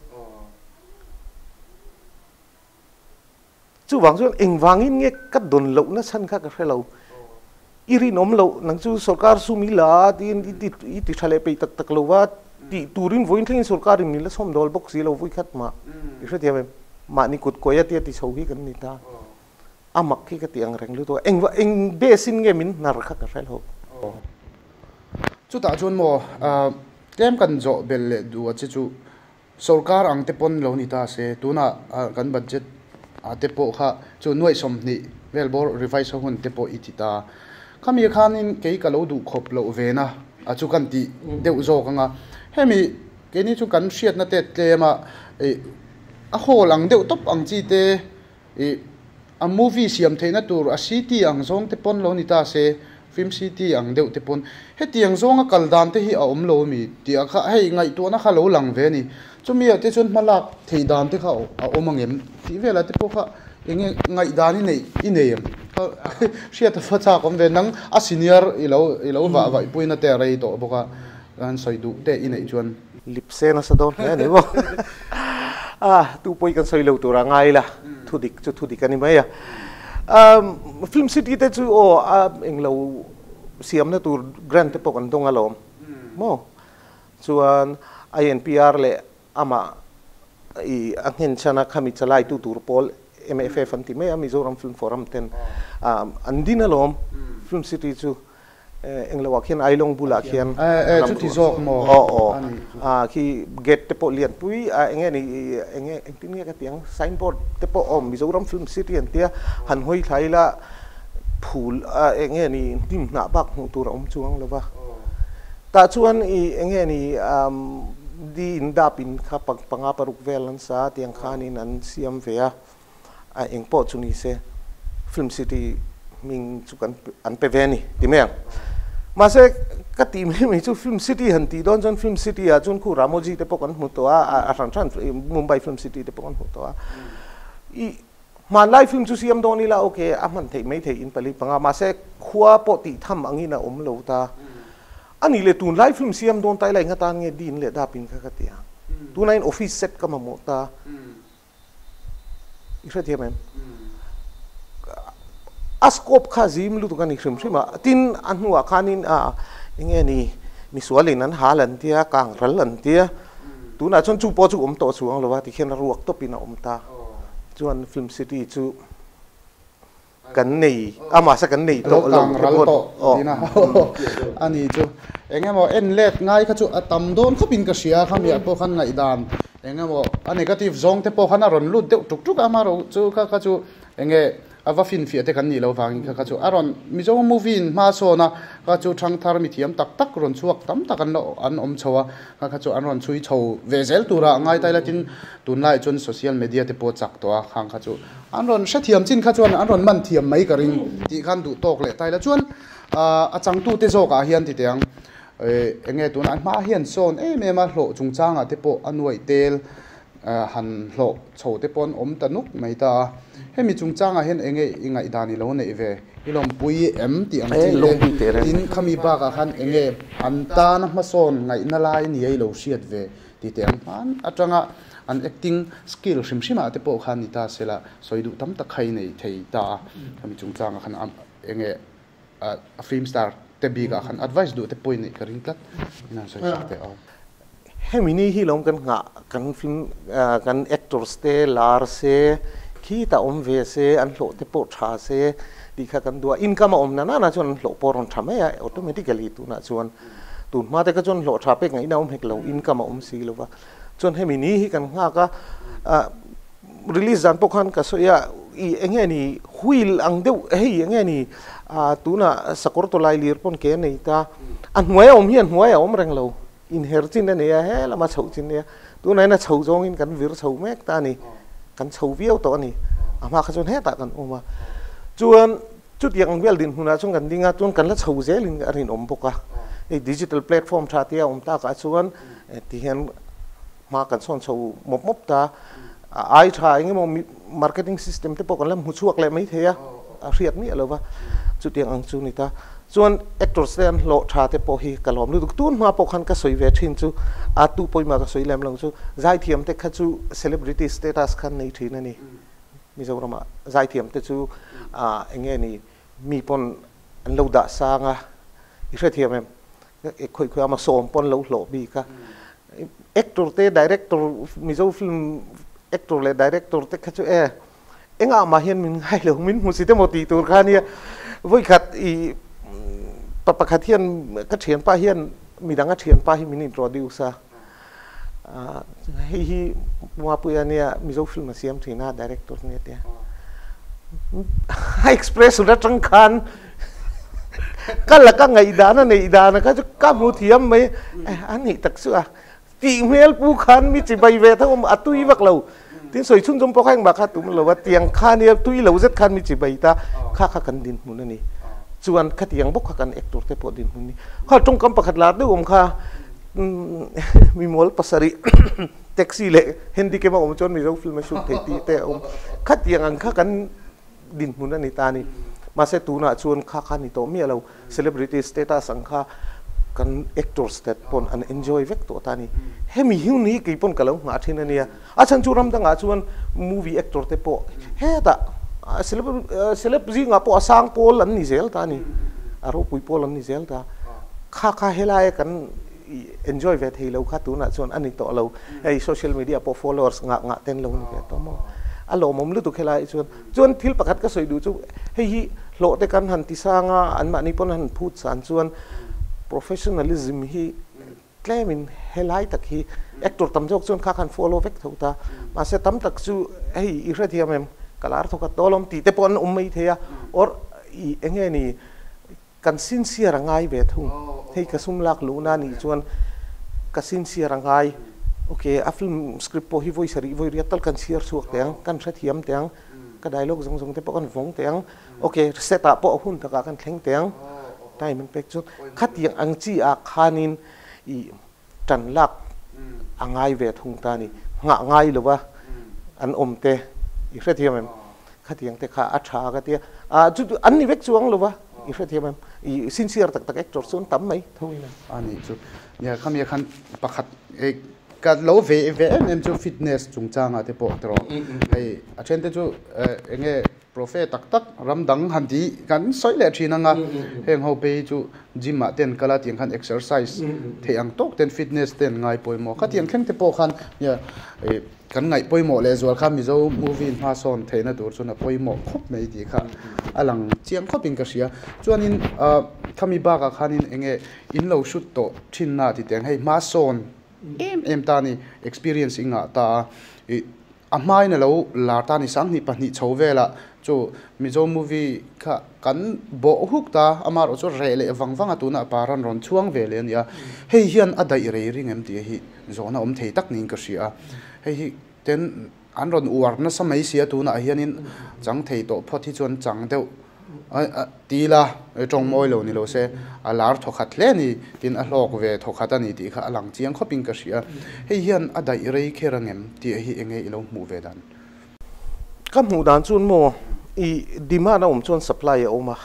Chuvang chuan engvangin nge ka dawn lohna chhan kha ka hre lo. I rinawm loh, nang chu sorkar sum i la a tiin i ti i ti tha leh peih tak tak lo va, tih turin vawiin thlengin sorkarin min la chhawm dawl bawk si lo vawi khat mah. I hrethiam em? Mahni kut kawi a tia ti chho hi kan ni ta. A mak hi ka ti ang reng lutuk a, eng eng base in nge min hnar kha ka hre lo. Chutah chuan maw tlem kan zawh bel leh duh a che chu Sorkar ang te pawn lo ni ta se, tunah kan budget ah te pawh kha chu nuaih 20 vel bawr revise a hun te pawh i ti ta. Khami khanin kei ka lo duh khawp loh ve na a chu kan tih deuh zawk ang a. Hemi keini chu kan hriatna te tlem a, ih a hall ang deuh tawp ang chi te, ih a movie siam theihna tur a city ang zawng te pawn lo ni ta se, Film City ang deuh te pawn hetiang zawnga kal dan te hi a awm lo ami tih ah kha hei ngaihtuahna kha lo lang ve a ni. Chumi ah te chuan hma lak thei dan te kha a awm ang em tih velah te pawh kha eng nge ngaihdan i neih i nei em? Ka hriat a va chak awm ve. Nang a senior i lo i lo vah vaih puina te a rei tawh bawk a, an sawi duh te i neih chuan. Lip se nasa dawn hle a ni maw? A tu pawh i kan sawi lo tur a ngai la, thu dik chu thu dik a ni mai a. Film city te chu aw a englo siamna tur grant te pawh kan dawng alawm maw? Chuan INPR leh amah i a nghen chhan a khami chalai tu tur pawl MFF an ti mai a, Mizoram Film Forum ten an din alawm film city chu. Englo ah khian Ailawng bulah khian Eh, chuti zawk maw? Aw aw. A khi gate te pawh lian pui a enge ni enge engtin nge ka ti ang signboard te pawh awm Mizoram Film City an tia han hawi thla ila phul a enge ni hnim hnah bak hmuh tur a awm chuang lo va. Tah chuan i enge ni di in dap in kha panga paruk vel an sa tiang khanin an siam ve a. A eng pawh chu ni se Film City hming chu kan an pe ve a ni ti mai ang. Mahse ka tih mai mai chu Film City han tih dawn chuan Film City ah chuan khu Ramoji te pawh kan hmu tawh a, a hran hran Mumbai Film City te pawh kan hmu tawh a. I Hmanlai film chu siam dawn ila ok a hman theih mai theih in pali panga mahse khua pawh tih tham angin a awm lo ta. A nih leh tunlai film siam dawn ta ila enga tan nge din leh dap in kha ka ti ang. Tunah in office set ka mamawh ta. I hrethiam em? A scope kha zim lutuk a ni hrim hrim a. Tin a hnuah khanin a enge ni misualin an hal an tia, kang ral an tia. Tunah chuan chu pawh chu awm tawh chuang lo a, tikhian a ruak tawpin a awm ta. Chuan Film City chu kan nei a, mahse kan nei tawh lo kang ral tawh tina a ni chu. Engemaw en let ngai kha chu a tam dawn khawpin ka hria, khamiah pawh khan ngaihdan engemaw a negative zawng te pawh khan a rawn lut deuh tuk tuk a, amaherawh chu kha kha chu enge A va finfiah te kan nih loh vangin kha kha chu a rawn Mizo movie in hma sawn a, kha chu thangthar mithiam tak tak rawn chhuak tam tak an la an awm chho a, kha kha chu an rawn chhui chho ve zel tura a ngai tai la tin tunlaiah chuan social media te pawh chak tawh a, khang kha chu an rawn hrethiam chin kha chuan an rawn man thiam mai ka ring tih khan duh tawk leh tai la chuan a changtute zawkah hian ti teh ang eng nge tunah hma hian sawn em em a hlawh chungchangah te pawh a nuaih tel Han hlawh chho te pawh an awm ta nuk mai ta a. Hemi chungchangah hian enge i ngaihdan i lo neih ve? I lawmpui em tih ang chi te? Tin, khami bakah khan enge an tana hmasawn ngaihna lai nia i lo hriat ve tih teh ang hman atanga an acting skill hrim hrimah te pawh khan ni ta sela sawi duh tam tak kha i nei thei ta a. Khami chungchangah khan enge a film star te bikah khan advice duh te pawh i neih ka ring tlat in han sawi sak teh aw. Hemi ni hi lawm kan nghah kan film kan actors te lar se khitah awm ve se an hlawh te pawh tha se tih kha kan duh a, income a awm na nana chuan an hlawh pawh a rawn tha mai a automatically tunah chuan tun hma te kha chuan hlawh tha pek ngaihna a awm hek lo income a awm si lo va chuan hemi ni hi kan nghak a Release zan pawh khan ka sawi a, i enge ni wheel ang deuh hei enge ni tunah sakawr tawlai lir pawn ke a nei ta, a hnuai a awm hi a hnuai a awm reng lo, inher chin a nei a, he lama chhoh chin a nei a, tunah hian a chho zawngin kan vir chho mek ta a ni, kan chho viau tawh a ni, a hma kha chuan hetah kan awm a, chuan chutiang ang vel dinhmunah chuan kan ding a, chuan kan la chho zelin a rinawm bawk a, hei digital platform tha te a awm takah chuan tihian. Hma kan sawn chho mawp mawp ta. A ai tha eng emaw marketing system te pawh kan la hmu chhuak leh mai thei a, a hriat miah lo va, chutiang ang chu ni ta. Chuan actors te an hlawh tha te pawh hi ka lawm lutuk. Tun hma pawh khan ka sawi ve thin chu, a tu pawimah ka sawi lem lo chu, zaithiam te kha chu celebrity status khan nei thin a ni. Mizoramah zaithiam te chu eng nge ni mi pawn an lo dah sang a, i hrethiam em? Khawi khawi ama sawm pawn lo hlawh bik a. Actor te director Mizo film actor leh director te kha chu e engah mah hian min ngai lo min hmu si te maw tih tur kha nia vawikhat i pa pakhat hian ka thianpa hian midang a thianpa hi min introduce a hei hi Mapuia nia Mizo film a siam thin a director nia tia a expression atang khan Ka laka ngaihdan a neih dan kha chu ka hmu thiam mai a nih tak chu a tih hmel pu khan mi chi bai ve tho a tui vak lo tin sawi chhun zawng pawh kha engmah kha tum lo a tiang kha nia tui lo zet khan mi chi bai ta kha kha kan dinhmun a ni chuan khatiang bawk kha kan actor te pawh dinhmun ni kha tawngkam pakhat lar deuh awm kha mimawl pasarih taxi leh handicap a awm chuan Mizo film a shoot thei tih te a awm khatiang ang kha kan dinhmun a ni ta a ni. Mahse tunah chuan kha kha ni tawh miah lo, celebrity status ang kha kan actors te pawn an enjoy vek tawh ta a ni. Hemi hun hi kei pawn ka lo nghah thin a nia. A chhan chu ram dangah chuan movie actor te pawh hetah celeb zingah pawh a sang pawl an ni zel ta a ni. A ropui pawl an ni zel ta. Kha kha helaia kan enjoy ve thei lo kha tunah chuan a ni tawh lo. Hei social media pawh followers ngah ngah ten lo ni ve tawh maw. A lawmawm lutuk helai chuan. Chuan thil pakhat ka sawi duh chu hei hi hlawh te kan han ti sang a, anmahni pawn han phut san chuan professionalism hi tlemin helai tak hi actor tam zawk chuan kha khan follow vek tho ta. Mahse tam tak chu hei i hrethiam em ka lar thawk a tawlawm tih te pawh an awm mai thei a or i enge ni Kan sincere a ngai ve thung. Hei ka sum lak luhna anih chuan ka sincere a ngai. Ok, a film script pawh hi vawi sarih vawi riat tal kan chhiar chhuak teh ang, kan hrethiam teh ang, ka dialogue zawng zawng te pawh kan vawng teh ang. Ok, set ah pawh a hun takah kan thleng teh ang. Time an pek chuan khatiang ang chi ah khanin i tan lak a ngai ve thung ta a ni. Nghah ngai lova an awm te i hrethiam em? Khatiang te kha a tha ka tia. Ah chu an ni vek chuang lova i hrethiam em? I sincere tak tak actor chu an tam mai tho in. A nih chu. Nia khami khan pakhat ka lo ve ve em em chu fitness chungchangah te pawh tawh hei a then te chu enge profe tak tak ram dang han tih kan sawi leh thin anga heng ho phei hi chu gym ah te an kal a tiang khan exercise theih ang tawk ten fitness te an ngai pawimawh khatiang thleng te pawh khan nia Kan ngaih pawimawh leh zual kha Mizo movie hma sawn theihna tur chuan a pawimawh khawp mai tih kha a lang chiang khawpin ka hria. Chuanin khami bakah khanin eng nge in lo shoot tawh thinna ti teng hei hma sawn em em ta ni experience i ngah ta a, ih a hmain a lo lar ta ni sanghnih pahnih chho velah chu Mizo movie kha kan bawh huk ta amaherawh chu reh leh vang vang a tunah paran rawn chhuang ve leh a ni a, hei hian a daih rei ring em tih hi Zawhna awm thei tak niin ka hria a, hei hi ten an rawn uar nasa mai sia tunah hianin chang thei tawh phawt hi chuan chang deuh ti ila tawng mawi lo ni lo se a lar thawkhat hle a ni tin a hlawk ve thawkhat a ni tih kha a lang chiang khawpin ka hria. Hei hian a daih rei kher angem tih hi enge i lo hmuh ve dan? Ka hmuh dan chuan maw i demand a awm chuan supply a awm a,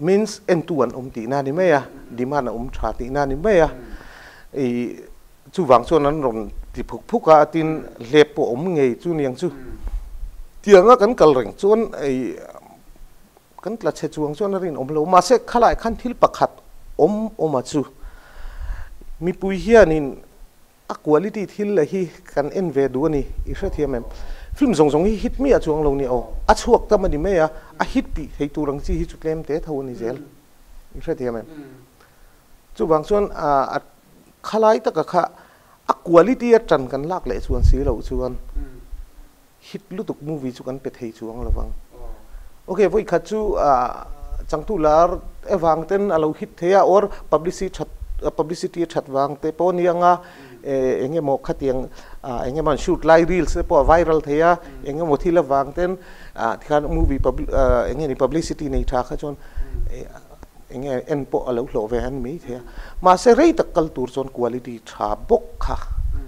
means entu an awm tihna a ni mai a, demand a awm tha tihna a ni mai a, i chuvang chuan an rawn ti phuk phuk a, tin hlep pawh awm ngei chu niang chu. Tianga kan kal reng chuan i kan tla chhe chuang chuan a rinawm lo, mahse khalai khan thil pakhat awm awm a chu mipui hianin A quality thil la hi kan en ve duh a ni, i hrethiam em? Film zawng zawng hi hit miah chuang lo ni aw, a chhuak tam a ni mai a, a hit tih thei tur ang chi hi chu tlem te tho a ni zel, i hrethiam em? Chuvang chuan a khalai taka kha a quality a tan kan lak leh chuan si loh chuan hit lutuk movie chu kan pe thei chuang lo vang. Ok, vawi khat chu changtu lar evang ten a lo hit thei a or publicity that publicity a that vang te pawh a ni ang a, eng emaw khatiang eng emaw an shoot lai reels te pawh a viral thei a, eng emaw thil avang ten tikhan movie eng nge ni publicity nei tha kha chuan eng nge en pawh a lo hlawh ve an mai thei a. Mahse rei tak kal tur chuan quality tha bawk kha.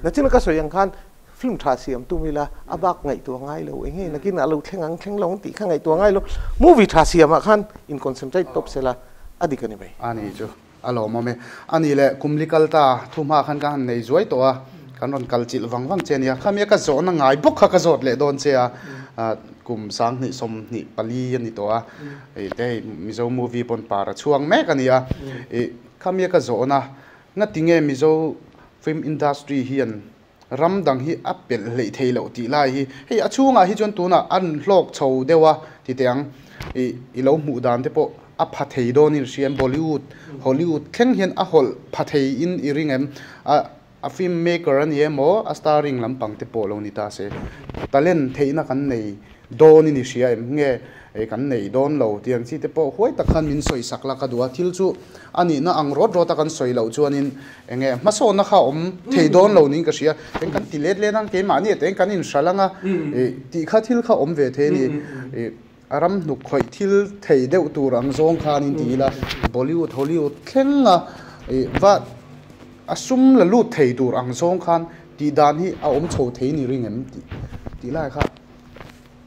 Nachina ka sawi ang khan Film tha siam tum ila a bak ngaihtuah ngai lo eng nge nakin a lo thleng ang thleng lo ang tih kha ngaihtuah ngai lo movie tha siamah khan in concentrate tawp sela a dik a ni mai. A ni chu a lawmawm e. A ni le kum li kal ta thu hma khan ka han nei zuai tawh a, kan rawn kal chilh vang vang che a nia. Khami a ka zawhna ngai bawk kha ka zawt leh dawn che a, kum sanghnih sawmhnih pali a ni tawh a, ih te hei Mizo movie pawn par a chhuang mek a ni a, ih khami a ka zawhna ngatinge Mizo film industry hian Ram dang hi a pelh hleih thei loh tih lai hi hei a chhungah hi chuan tunah an hlawk chho deuh a ti teh ang. Ih i lo hmuh dan te pawh a pha thei dawnin hria em Bollywood, Hollywood thleng hian a hawlh pha thei in i ring em? A a film maker a ni emaw a starring lampang te pawh lo ni ta se talent theihna kan nei dawnin i hria em? Nge kan nei dawn lo tih ang chi te pawh huai tak khan min sawi sak la ka duh a, thil chu a nihna ang rawt rawt a kan sawi loh chuanin eng nge hmasawnna kha a awm thei dawn lo niin ka hria, eng kan ti let let ang keimahni ah te kan inhralh ang a tih kha thil kha awm ve thei a ni, a ram hnuk khawih thil thei deuh tur ang zawng khanin ti ila Bollywood Hollywood thleng a va a sum la lut thei tur ang zawng khan tih dan hi a awm chho thei ni ring em tih tih lai kha.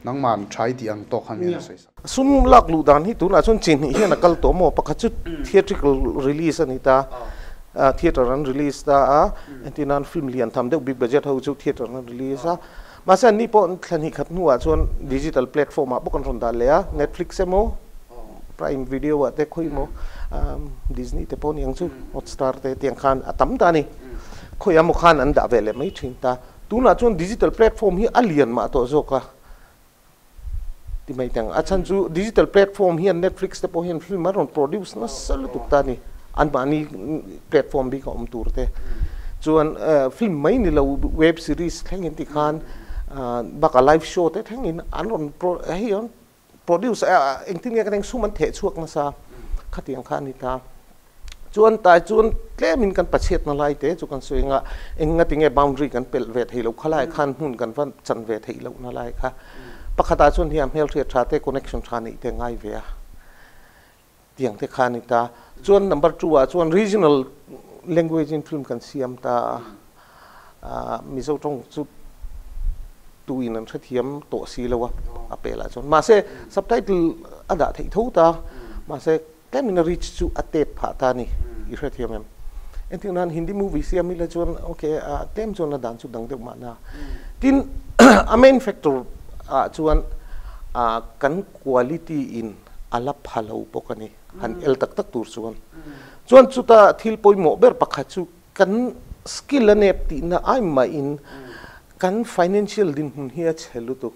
Nangman thai tih ang tawk khan hian a sawi sak. Sum lak luh dan hi tunah chuan chi hnih hian a kal tawh maw? Pakhat chu theatrical release a ni ta, theatre an release ta a, entir nan film lian tham deuh big budget ho chu theatre an release a. Mahse anni pawh thla hnih khat hnuah chuan digital platform ah bawk an rawn dah leh a, Netflix emaw, Prime Video ah te khawi emaw, Disney te pawh aniang chu, Hotstar te tiang khan a tam ta a ni. Khawi emaw khan an dah ve leh mai thin ta. Tunah chuan digital platform hi a lian mah tawh zawk a ti mai teng. A chhan chu digital platform hian Netflix te pawh hian film a rawn produce nasa lutuk ta a ni. Anmahni platform bik a awm tur te. Chuan film mai ni lo web series thlengin tikhan bakah live show te thlengin an rawn hei an produce a engtin nge ka eng sum an theh chhuak nasa khatiang kha a ni ta. Chuan tai chuan tlemin kan pachhiatna lai te chu kan sawi anga eng nga tinge boundary kan pelh ve thei lo khalai khan hmun kan va chan ve theih lohna lai kha pakhatah chuan hian hmelhriat tha te connection tha neih te ngai ve a tiang te kha a ni ta. Chuan number 2 ah chuan regional language in film kan siam ta a Mizo tawng chu. tu in an hrethiam tawh si lo a, a pelah chuan. Mahse, subtitle a dah theih tho ta, mahse tlemin a reach chu a tep phah ta a ni, i hrethiam em? Entir nan Hindi movie siam ila chuan ok, a tlem chuan a dan chu dang deuh mahna. Tin, a main factor ah chuan kan quality in a la pha lo bawk a ni, han el tak tak tur chuan. Chuan chuta thil pawimawh ber pakhat chu Kan skill a nep tihna ai mahin kan financial dinhmun hi a chhe lutuk.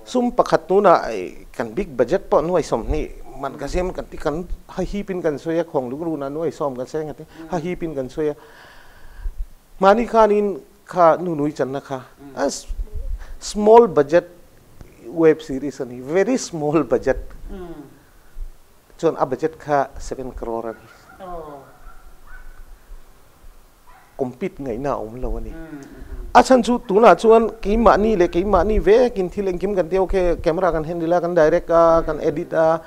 Sum pakhat tunah kan big budget pawh nuai 20 man ka siam kan ti kan ha hipin kan sawi a, khawng lungruna nuai 10 kan seng a ti ha hipin kan sawi a. Mahni khanin kha nunui channa kha a small budget web series a ni, very small budget chuan a budget kha 7 crore a ni. Compete ngaihna a awm lo a ni. A chhan chu tunah chuan keimahni leh keimahni vekin thil engkim kan ti okay camera kan handle a, kan direct a, kan edit a,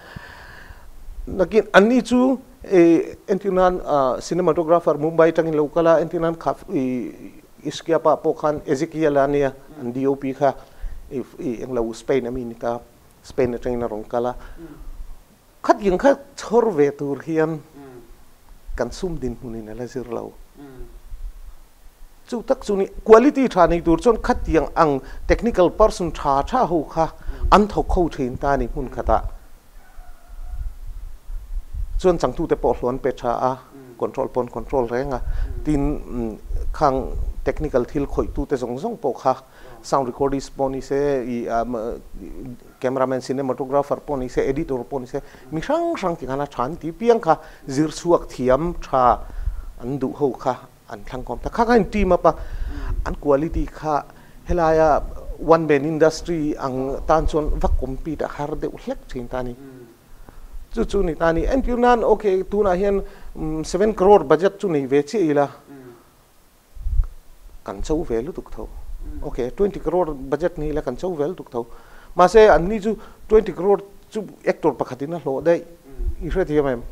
nakin anni chu entir nan cinematographer Mumbai atangin lo kal a, entir nan kha Ishqiapa pawh khan Ezekiel a nia an DOP kha englo Spain ami ni ta, Spain atangin a rawn kal a. Khatling kha chhawr ve tur hian kan sum dinhmunin a la zir lo. Chu tak chu ni, quality tha nei tur chuan khatiang ang technical person tha tha ho kha an thawk ho thin ta a ni hmun khatah. Chuan changtute pawh hluan pe tha a, control pawn control reng a, tin khang technical thil khawihtute zawng zawng pawh kha sound recordist pawh ni se, cameraman, cinematographer pawh ni se, editor pawh ni se, mi hrang hrang ti khan a tha an ti piang kha zir chhuak thiam tha an duh ho kha an thlang khawm ta. Kha kha in team up a, an quality kha helaia one man industry ang tan chuan va compete a har deuh hlek thin ta a ni. Chu chu ni ta a ni. Entir nan okay tunah hian 7 crore budget chu nei ve chiah ila, kan cho ve lutuk tho. Ok, 20 crore budget ni ila kan cho ve lutuk tho. Mahse an ni chu 20 crore chu actor pakhatin a hlawh daih. I hre thiam em?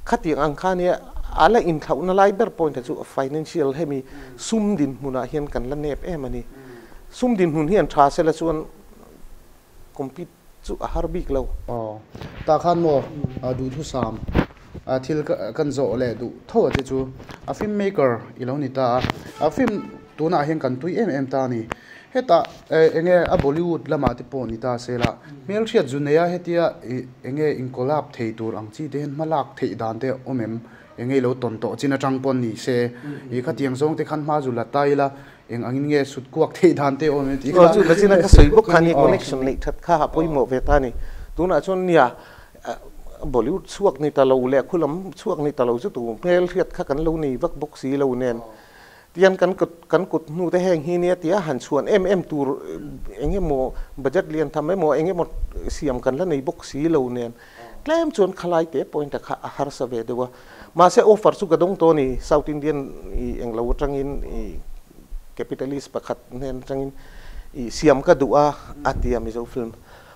Khatiang ang kha nia a la inthlauhna lai ber point a chu financial hemi sum dinhmunah hian kan la nep em a ni. Sum dinhmun hi an tha sela chuan compete chu a har bik lo. Aw, tah khan maw duhthusam thil kan zawh leh duh tho a che chu a film maker i lo ni ta a, a film tunah hian kan tui em em ta a ni. Hetah enge a Bollywood lamah te pawh ni ta se la, hmelhriat zu neia hetia enge in collab thei tur ang chi te hian hma lak theih dan te awm em? Enge i lo tawn tawh chin atang pawh ni se, i khatiang zawng te khan hma zu la ta ila, Eng angin nge sut kuak theih dan te awm em tih kha. Chu Lachina ka sawi bawk kha ni connection neih that kha a pawimawh ve ta ni. Tunah chuan nia Bollywood chhuak ni ta lo leh khulam chhuak ni ta lo chu tu hmel hriat kha kan lo nei vak bawk si lo nen tian kan kan kut hnu te heng hi nia tia han chhuan em em tur eng emaw budget lian tham emaw eng emaw siam kan la nei bawk si lo nen tlem chuan khalai te point a kha a harsa ve deuh a. Mahse offer chu ka dawng tawh a ni, South Indian i englo atangin i capitalist pakhat hnen atangin i siam ka duh a, a ti a Mizo film.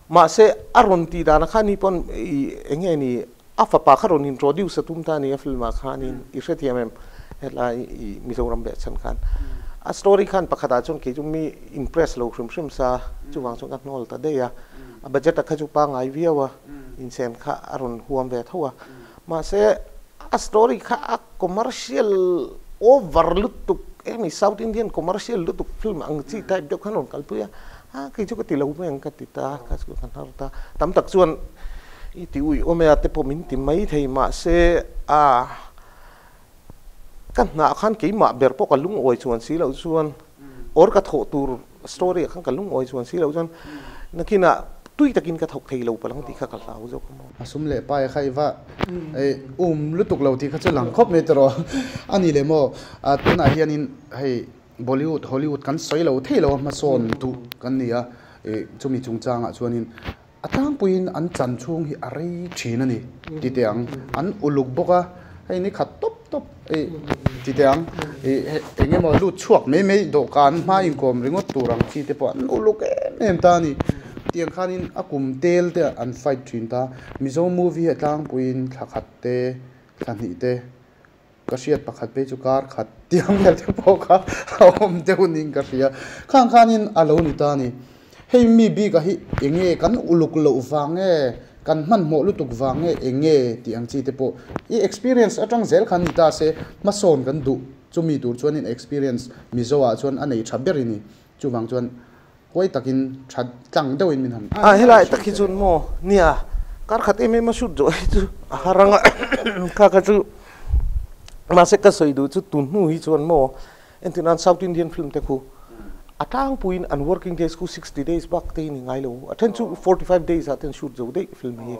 Mahse a rawn tih danah khan ni pawn i enge ni a fapa kha rawn introduce a tum ta a ni a film ah khanin i hrethiam em helai i Mizoram leh chhan khan. A story khan pakhatah chuan kei chu mi impress lo hrim hrim sa chuvang chuan ka hnawl ta daih a, a budget a kha chu pangngai viau a, inchen kha a rawn huam ve tho a. Mahse, a story kha a commercial over lutuk emi South Indian commercial lutuk film ang chi type deuh khan rawn kalpui a, a kei chu ka ti lo mai ang ka ti ta, ka chu ka hnar ta. Tam tak chuan i ti ui awm e a te pawh min ti mai thei mahse a ka hnah khan keimah ber pawh ka lungawi chuan si loh chuan or ka thawh tur Story ah khan ka lungawi chuan si lo chuan nakinah tui takin ka thawk thei lo palang tih kha ka hlau zawk a maw. A sum leh pai kha i va um lutuk lo tih kha chu lang khawp mai tawh a ni leh maw. Tunah hianin hei Bollywood, Hollywood kan sawi lo thei lo a hmasawn duh kan ni a, chumi chungchangah chuanin A tlangpuiin an chan chhung hi a rei thin a ni ti teh ang. An uluk bawk a, hei ni khat tawp tawp ei ti teh ang. Ih eng emaw lut chhuak mai mai dawhkan hma inkawm ringawt tur ang chi te pawh an uluk em em ta a ni. Tiang khanin a kum tel te an fight thin ta. Mizo movie hi a tlangpuiin thla khat te, thla hnih te. Ka hriat pakhat phei chu kar khat tiang vel te pawh kha a awm deuh niin ka hria. Khang khanin a lo ni ta a ni. Hei mi bik a hi enge kan uluk loh vang nge, kan hmanhmawh lutuk vang nge enge tih ang chi te pawh i experience atang zel khan ni ta se hmasawn kan duh chumi tur chuanin experience Mizo ah chuan a nei tha ber i ni. Chuvang chuan huai takin tha tlang deuhin min han A helai tak hi chuan maw nia kar khat em em a shoot zawh hi chu a har anga kha kha chu mahse ka sawi duh chu tun hnu hi chuan maw Entir nan South Indian film te khu a tlangpuiin an working days khu 60 days bak te hi ni ngai lo. A then chu 45 days ah te an shoot zo daih film hi.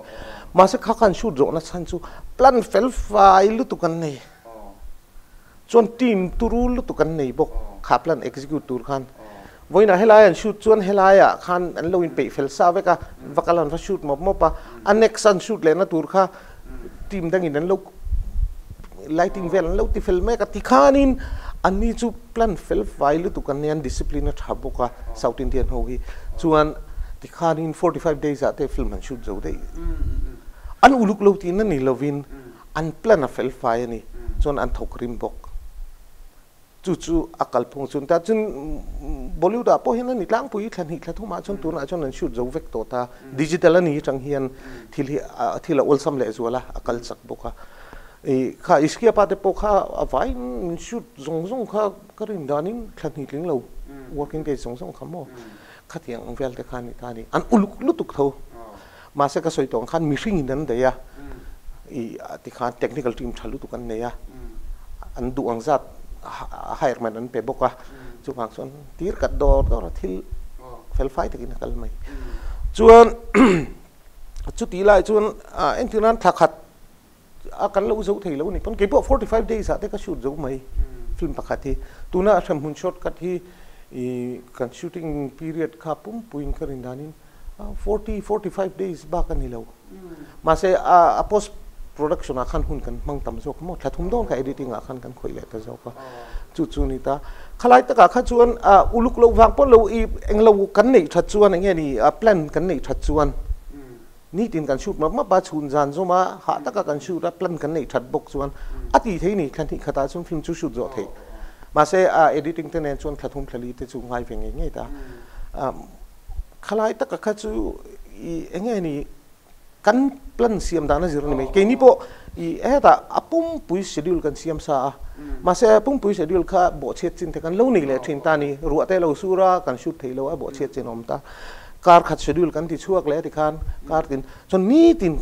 Mahse kha kha an shoot zawhna chhan chu plan fel fai lutuk an nei. Chuan team turu lutuk an nei bawk kha plan execute tur khan. Vawiinah helai an shoot chuan helaiah khan an lo inpeih fel sa vek a, va kal an va shoot mawp mawp a, a next an shoot lehna tur kha team dangin an lo lighting vel an lo ti fel mek a, tikhanin anni chu plan fel fai lutuk an nia, an discipline a tha bawk a South Indian ho hi chuan tikhanin 45 days ah te film an shoot zo daih. An uluk lo tihna ni lovin an plan a fel fai a ni, chuan an thawk rim bawk. Chu chu a kalphung chu ta chun Bollywood ah pawh hian a ni tlangpui thla hnih thla thum ah chuan tunah chuan an shoot zo vek tawh ta. Digital a ni atang hian thil hi thil a awlsam leh zual a, a kal chak bawk a. I kha Ishqiya pa te pawh kha a vaiin min shoot zawng zawng kha ka rin danin thla hnih tling lo working days zawng zawng kha maw khatiang ang vel te kha a ni ta a ni. An uluk lutuk tho. Mahse ka sawi tawh ang khan mihring in an daih a, i tikhan technical team tha lutuk an nei a, an duh ang zat hire man an pe bawk a, chuvang chuan tir kat dawr dawr a thil fel fai takin a kal mai. Chuan chuti lai chuan entir nan thla khat a kan lo zo thei lo a ni pawn keipawh 45 days ah te ka shoot zo mai film pakhat hi. Tuna hremhmun shortcut hi i kan shooting period kha pumpuiin ka rin danin 40, 45 days bak a ni lo. Mahse a post production ah khan hun kan hmang tam zawk maw thla thum dawn kha editing ah khan kan khawih leh ta zawk a. Chu chu ni ta. Khalai takah kha chuan uluk loh vang pawh lo i englo kan neih that chuan enge ni plan kan neih that chuan Nitin kan shoot map map a, chhun zan zawm a, hah taka kan shoot a, plan kan neih that bawk chuan a ti thei ni, thla hnih khatah chuan film chu shoot zawh theih. Mahse a editing te nen chuan thla thum thla li te chu ngai ve ngei ngei ta. Khalai taka kha chu i enge ni kan plan siam dan a zir a ni mai. Keini pawh i hetah a pumpui schedule kan siam sa a, mahse a pumpui schedule kha bawhchhiat chin te kan lo nei leh thin ta ni, ruah te lo sur a, kan shoot thei lo a, bawhchhiat chin a awm ta. Kar khat schedule kan ti chhuak leh tikhan kar tin chuan nitin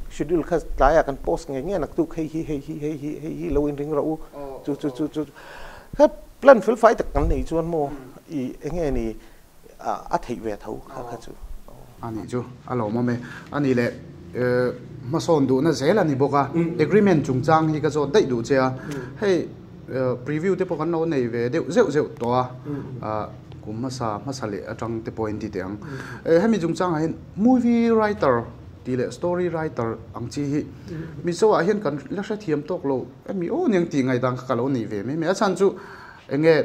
schedule kha tlaiah kan post ngei ngei a naktuk hei hi hei hi hei hi hei hi lo inring rawh u chu chu chu chu kha plan fel fai tak kan nei chuan maw i enge ni a theih ve tho kha kha chu. A nih chu a lawmawm e. A nih leh hmasawn duhna zel a ni bawk a, agreement chungchang hi ka zawt daih duh che a, hei Preview te pawh kan lo nei ve deuh zeuh zeuh tawh a, kum hmasa hmasa leh atang te pawh in ti teh ang. Hemi chungchangah hian movie writer tih leh story writer ang chi hi Mizo ah hian kan la hrethiam tawk lo emi aw aniang tih ngaihdan kha ka lo nei ve mai mai. A chhan chu enge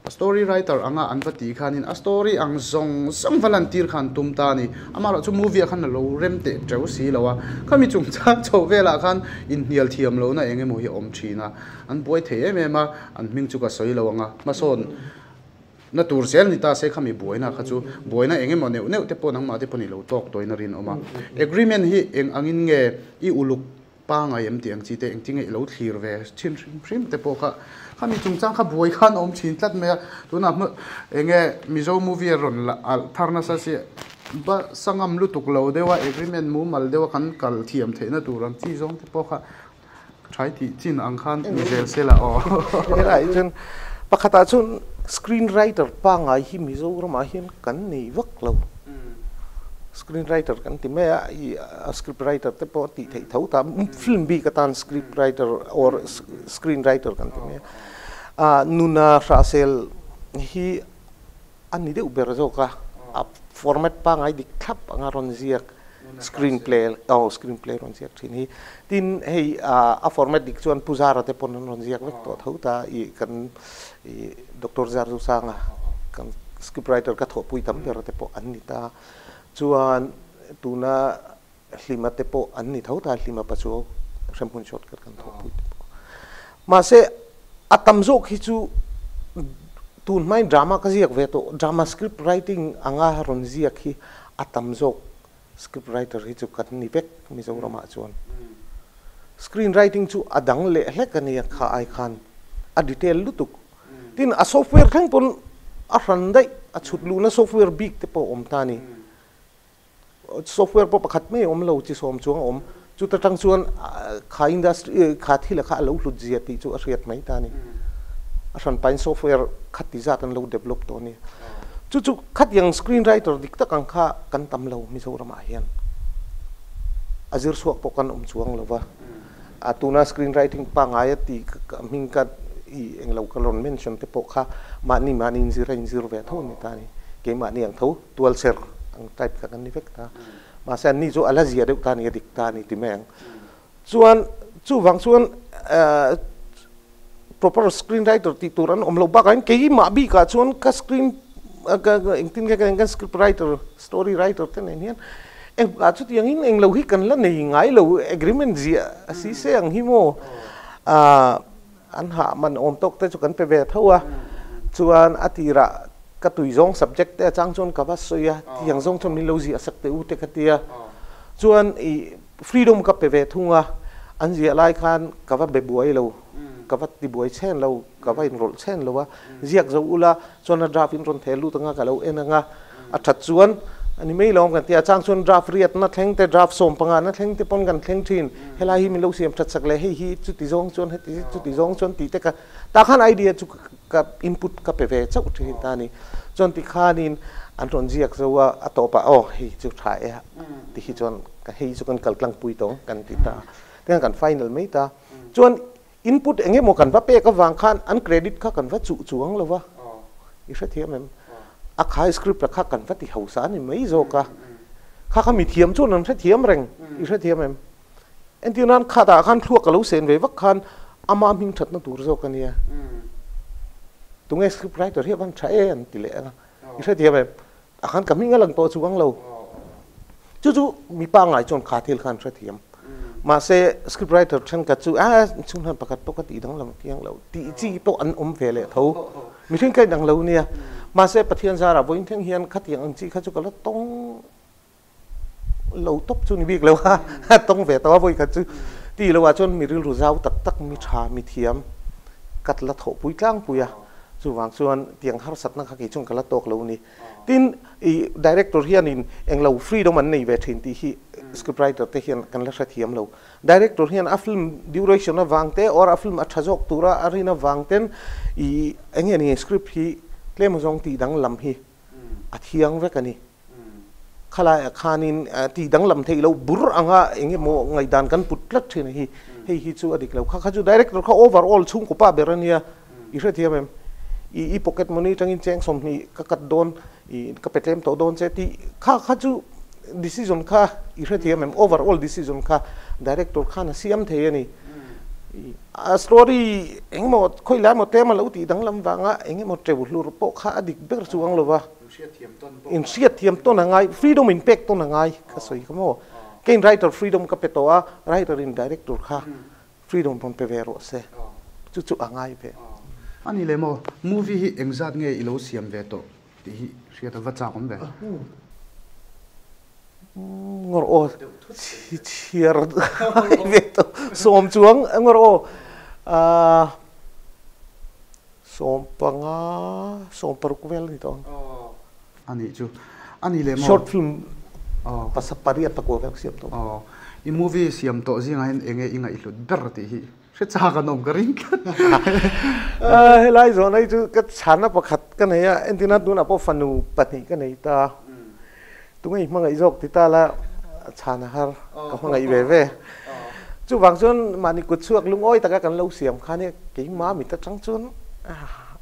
story writer anga an va tih khanin a story ang zawng zawng va lantir khan tum ta a ni. Amaherawhchu movie ah khan a lo rem teh teuh si lo a, khami chungchang chho velah khan inhnial thiam lohna eng emaw hi a awm thin a. An buai thei em em a, an hming chu ka sawi lo ang a, hmasawn na tur zel ni ta se khami buaina kha chu buaina eng emaw neuh neuh te pawh nangmah te pawh ni lo tawk tawhin a rinawm a. Agreement hi eng angin nge i uluk pangai em tih ang chi te engtin nge i lo thlir ve thin hrim hrim te pawh kha khami chungchang kha buai khan a awm thin tlat mai a, tunah hma eng nge Mizo movie a rawn la alh thar nasa si ba sangam lutuk lo deuh a agreement mumal deuh a kan kal thiam theihna tur ang chi zawng te pawh kha Thai tih chin ang khan ni zel se la aw. Helai chuan pakhatah chuan screen writer pangngai hi Mizoramah hian kan nei vak lo. Screen writer kan ti mai a, i script writer te pawh tih theih tho ta, film bik atan script writer or screen writer kan ti mai a. Nuna Hrahsel hi a ni deuh ber zawk a, a format pangngai dik thlap anga rawn ziak screen play aw screen play rawn ziak thin hi. Tin hei a format dik chuan Pu Zara te pawn an rawn ziak vek tawh tho ta i kan i Doctor Zarzusanga kan script writer ka thawhpui tam ber te pawh an ni ta. Chuan tuna Hlima te pawh an ni tho ta, Hlima pa chu hremhmun shortcut kan thawhpui te pawh. Mahse a tam zawk hi chu tun hmain drama ka ziak ve tawh, drama script writing anga rawn ziak hi a tam zawk script writer hi chu kan ni vek Mizoramah chuan. Screen writing chu a dang leh hlek a nia kha ai khan a detail lutuk. Tin a software thleng pawn a hran daih, a chhut luhna software bik te pawh a awm ta a ni. Software pawh pakhat mai a awm lo, chi sawm chuang a awm. Chuta tang chuan kha industry kha thil a kha a lo hlut zia tih chu a hriat mai ta a ni. A hran pain software khat ti zat an lo develop tawh a ni. Chu chu khatiang screen writer dik tak ang kha kan tam lo Mizoramah hian. A zir chhuak pawh kan awm chuang lo va. A tuna screen writing pangngai a tih hming ka i englo ka rawn mention te pawh kha mahni mahni inzir a inzir ve tho a ni ta a ni. Keimahni ang tho tual ser ang type kha kan ni vek ta. Mahse anni chu a la zia deuh ta a ni, a dik ta a ni ti mai ang. Chuan chuvang chuan proper screen writer tih tur an awm loh bakah hian keimah bikah chuan ka screen engtin nge ka script writer story writer te nen hian engah chutiang in englo hi kan la nei ngai lo agreement ziah a si se ang hi maw an hah man awm tawk te chu kan pe ve tho a chuan a tirah ka tui zawng subject te a chang chuan ka va sawi a tiang zawng chuan min lo ziah sak teh u te ka tia chuan ih freedom ka pe ve thung a an ziah lai khan ka va be buai lo ka va ti buai chhen lo ka va inrawlh chhen lo a ziak zo ula chuan a draft in rawn thel lut anga ka lo en anga a that chuan a ni mai lo ang kan ti a chang chuan draft riatna thleng te draft sawm panga na thleng te pawn kan thleng thin helai hi min lo siam that sak leh hei hi chuti zawng chuan heti chuti zawng chuan tih te ka tah khan idea chu ka input ka pe ve chauh thin ta a ni chuan tikhanin an rawn ziak zo a a tawpah aw hei chu tha e ti hi chuan hei chu kan kal tlangpui tawh ang kan ti ta tiang kan final mai ta chuan input eng emaw kan va pek avang khan an credit kha kan va chuh chuang lo va i hrethiam em a khai script la kha kan va ti hausa a ni mai zawk a kha kha mithiam chuan an hrethiam reng i hrethiam em Entir nan khatah khan thluak ka lo sen ve vak khan ama hming thatna tur zawk a nia. Tunge script writer hi a van tha e an ti leh a. I hrethiam em? A khan ka hming a lang tawh chuang lo. Chu chu mipa ngai chuan kha thil khan hrethiam. Mahse script writer thenkhat chu a chhunghan pakhat pawh ka tih danglam kiang lo tih chi pawh an awm ve leh tho. Mihring ka inang lo nia. Mahse Pathian zarah vawiin thleng hian khatiang ang chi kha chu ka la tawng lo tawp chu ni bik lo a tawng ve tawh a vawi khat chu ti lo ah chuan mi rilru zau tak tak mi tha mi thiam ka la thawhpui tlangpui a chuvang chuan tiang harsatna kha kei chuan ka la tawk lo ni tin ih director hianin englo freedom an nei ve thin tih hi script writer te hian kan la hrethiam lo director hian a film duration avang te or a film a tha zawk tura a rin avang ten ih eng nge ni script hi tlem azawng tih danglam hi a thiang vek a ni. Khalaiah khanin tih danglam theih loh bur anga eng emaw ngaihdan kan put tlat thin a hi. Hei hi chu a dik lo. Kha kha chu director kha overall chhungkaw pa ber a nia. I hrethiam em? I i pocket money atangin cheng 20 ka cut dawn, i ka pe tlem tawh dawn che tih kha kha chu decision kha i hrethiam em? Overall decision kha director khan a siam thei a ni. A story eng emaw khawi lai emaw tlem a lo tih danglam vanga eng emaw teu hlur pawh kha a dik ber chuang lo va. Inhriatthiam tawn a ngai, freedom in pek tawn a ngai ka sawi kha maw. Keiin writer freedom ka pe tawh a, writer in director kha freedom rawn pe ve rawh se. Chu chu a ngai ve. A ni leh maw, movie hi engzat nge i lo siam ve tawh tih hi hriat a va chak awm ve. Ngawr aw chhiar ve tawh sawm chuang ngawr aw 15 16 vel ni tawh ang. A nih chu a ni leh maw. Short film pasa pariat pakua vel ka siam tawh. Aw i movie siam tawh zingah hian enge i ngaihhlut ber tih hi Hre chak an awm ka ring tlat. Helai zawhna hi chu ka chhanna pakhat ka nei a, entirna tunah pawh fanu pahnih ka nei ta. Tunge i hmangaih zawk ti ta la chhan a har ka hmangaih ve ve. Chuvang chuan mahni kut chhuak lungawi taka kan lo siam kha nia keimah mit atang chuan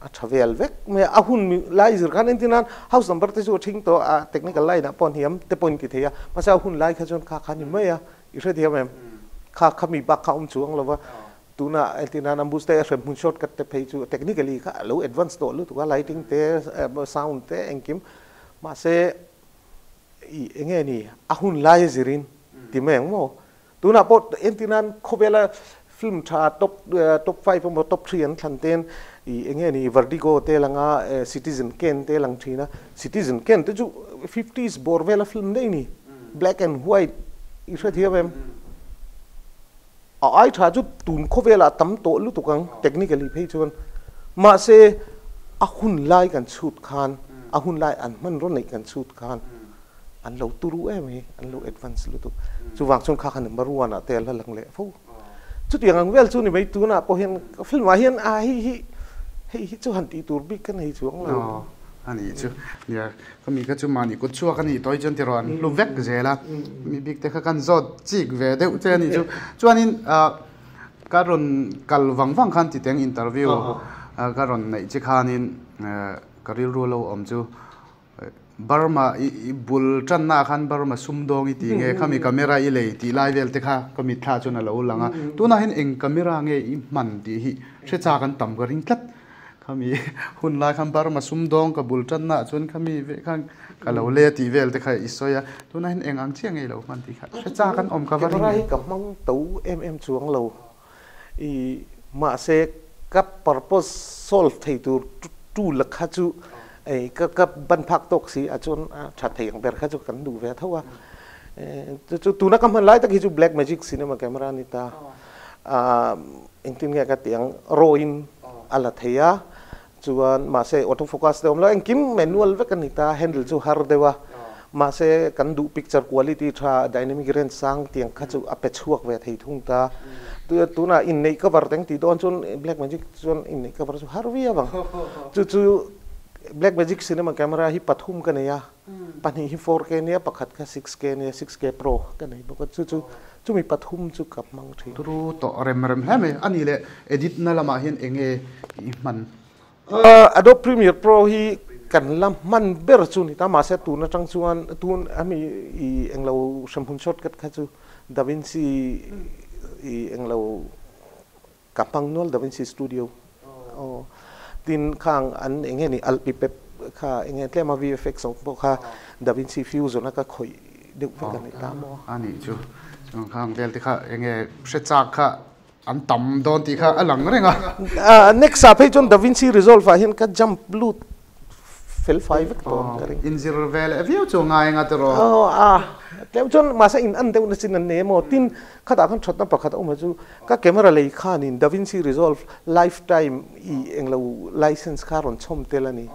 a tha vel vek mai a. A hun lai zir khan entirna house number te chu a thing tawh a, technical line ah pawh hniam te pawhin ti thei a, mahse a hun lai kha chuan kha kha ni mai a. I hrethiam em? Kha khami bak kha awm chuang lo va, tuna entirnan ambush te a hrem hmun short cut te phei chu technically kha a lo advance tawh lutuk a, lighting te, sound te engkim. Mahse i enge ni a hun lai a zirin ti mai ang maw? Tunah pawh entirnan khawvela Film tha top top 5 emaw top 3 an thlan ten i enge ni Vertigo te langa Citizen Kane te lang thin a. Citizen Kane te chu 50s bawr vela film daih ni. Black and white i hrethiam em? A ai tha chu tun khawvelah tam tawh lutuk ang technically phei chuan. Mahse a hun lai kan chhut khan a hun lai an hmanraw neih kan chhut khan an lo turu em hi, an lo advance lutuk. Chuvang chuan kha kha number one ah te a la lang leh fo. Chutiang ang vel chu ni mai tunah pawh hian film ah hian a hei hi hei hi chu han tih tur bik ka nei chuang lo. A nih chu. Nia, ka mi kha chu mahni kut chhuak a nih tawh hi chuan tiraw an hlu vek zel a. Mi bik te kha kan zawt chik ve deuh che a nih chu. Chuanin ka rawn kal vang vang khan titeng interview ka rawn neih che khanin ka rilru lo awm chu Burma i bul tanna ah khan Burma sumdawng i ti nge khami camera i lei tih lai vel te kha ka mitthla chuan a lo lang a. Tunah hian eng camera nge i hman tih hi hre chak an tam ka ring tlat. Khami hun lai khan Burma sumdawng ka bul tanna ah chuan khami veh khan ka lo le tih vel te kha i sawi a. Tunah hian eng ang chiah nge i lo hman tih kha hre chak an awm ka va ring. Camera hi ka hmang to em em chuang lo. I mahse ka purpose solve thei tur tu la kha chu ei ka ka ban phak tawk si a chuan a tha thei ang ber kha chu kan duh ve tho a. Chu chu tuna ka hman lai tak hi chu black magic cinema camera a ni ta. Engtin nge ka tih ang raw in a la thei a Chuan mahse auto focus te awm lo, engkim manual vek a ni ta, handle chu har deuh a, mahse kan duh picture quality tha, dynamic range sang tiang kha chu a pe chhuak ve thei thung ta. Tunah inneih cover te ang tih dawn chuan black magic chuan inneih cover chu har viau ang. Chu chu black magic cinema camera hi pathum ka nei a, pahnih hi 4K nia, pakhat kha 6K nia, 6K pro ka nei bawk a, chu chu chumi pathum chu ka hmang thin. Turu tawh rem rem hle mai. A nih leh edit na lamah hian eng nge i hman? Adobe Premiere Pro hi kan la hman ber chu ni ta, mahse tun atang chuan tun ami i englo hremhmun shortcut kha chu DaVinci i englo Ka hmang nual DaVinci Studio aw tin khang an eng nge ni alpipep kha eng nge tlem a VFX awm pawh kha DaVinci Fusion a ka khawih deuh vek a ni ta maw. A nih chu chuan khang vel te kha eng nge hre chak kha an tam dawn tih kha a lang reng a. Next ah phei chuan DaVinci Resolve ah hian ka jump lut fel fai vek tawh ang ka ring. Inzir ve leh viau chu ngai anga tiraw? Aw a, tlem chuan mahse in an deuh na chin an nei emaw tin khatah khan thatna pakhat a awm a chu ka camera lei khanin DaVinci Resolve lifetime i englo license kha rawn chhawm tel a ni.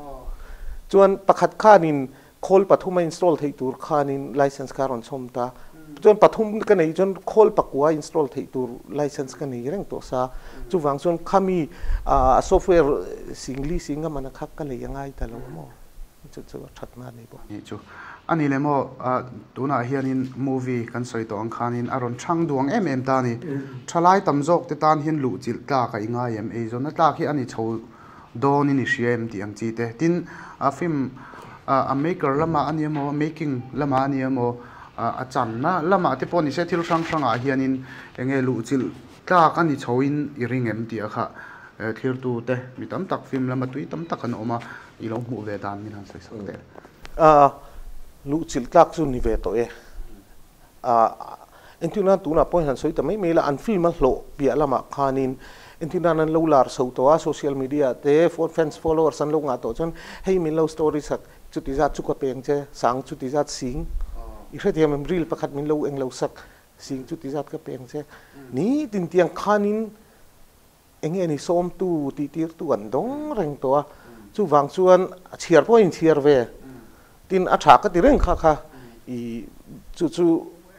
Chuan pakhat khanin Khawl pathum a install theih tur khanin license kha a rawn chhawm ta. Chuan pathum ka neih chuan khawl pakua install theih tur license ka nei reng tawh sa. Chuvang chuan khami a software singli singa mana kha ka lei a ngai ta lo maw? Chu chu a that na a ni bawk. Nih chu. A ni le maw, tunah hianin movie kan sawi tawh ang khanin a rawn chhang duang em em ta a ni. Thalai tam zawk te tan hian luhchilh tlak a i ngai em? Eizawnna tlak hi a ni chho dawnin i hria em tih ang chi te. Tin, a film a maker lamah a ni emaw, making lamah a ni emaw, a channa lamah te pawh ni se thil hrang hrangah hianin eng nge luhchilh tlak a ni chhoin i ring em tih a kha thlirtu te mi tam tak film lama tui tam tak an awm a, i lo hmuh ve dan min han sawi sak teh. Luhchilh tlak chu ni ve tawh e. Entir nan tunah pawh hian han sawi ta mai mai la, an film a hlawh piah lamah khanin entir nan an lo lar chho tawh a, social media te fans followers an lo ngah tawh chuan hei min lo story sak chuti zat chu ka peng che, sang chuti zat sing i hrethiam em reel pakhat min lo englo sak sing chuti zat ka peng che nitin tiang khanin Eng nge ni sawmtu tih tirtu an dawng reng tawh a, chuvang chuan a chhiar pawh a inchhiar ve. Tin, a tha ka ti reng kha kha i chu chu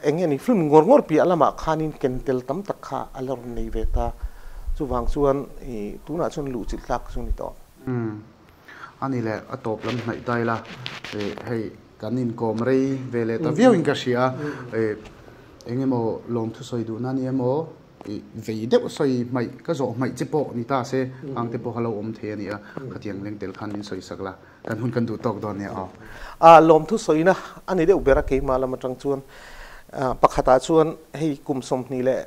eng nge ni film ngawr ngawr piah lamah khanin ken tel tam tak kha a la rawn nei ve ta. Chuvang chuan i tunah chuan luh chilh tlak chu ni tawh. Umm a ni le, a tawp lam hnaih ta ila hei kan inkawm rei ve leh ta viauin ka hria a, eng emaw lawmthu sawi duhna a ni emaw I vei deuh sawi hmaih ka zawh hmaih che pawh ni ta se ang te pawh kha lo awm thei a ni a, khatiang leng tel khan min sawi sak la, kan hun kan duh tawk dawn nia aw. A lawmthu sawina a ni deuh ber a keimah lam atang chuan pakhatah chuan hei kum 23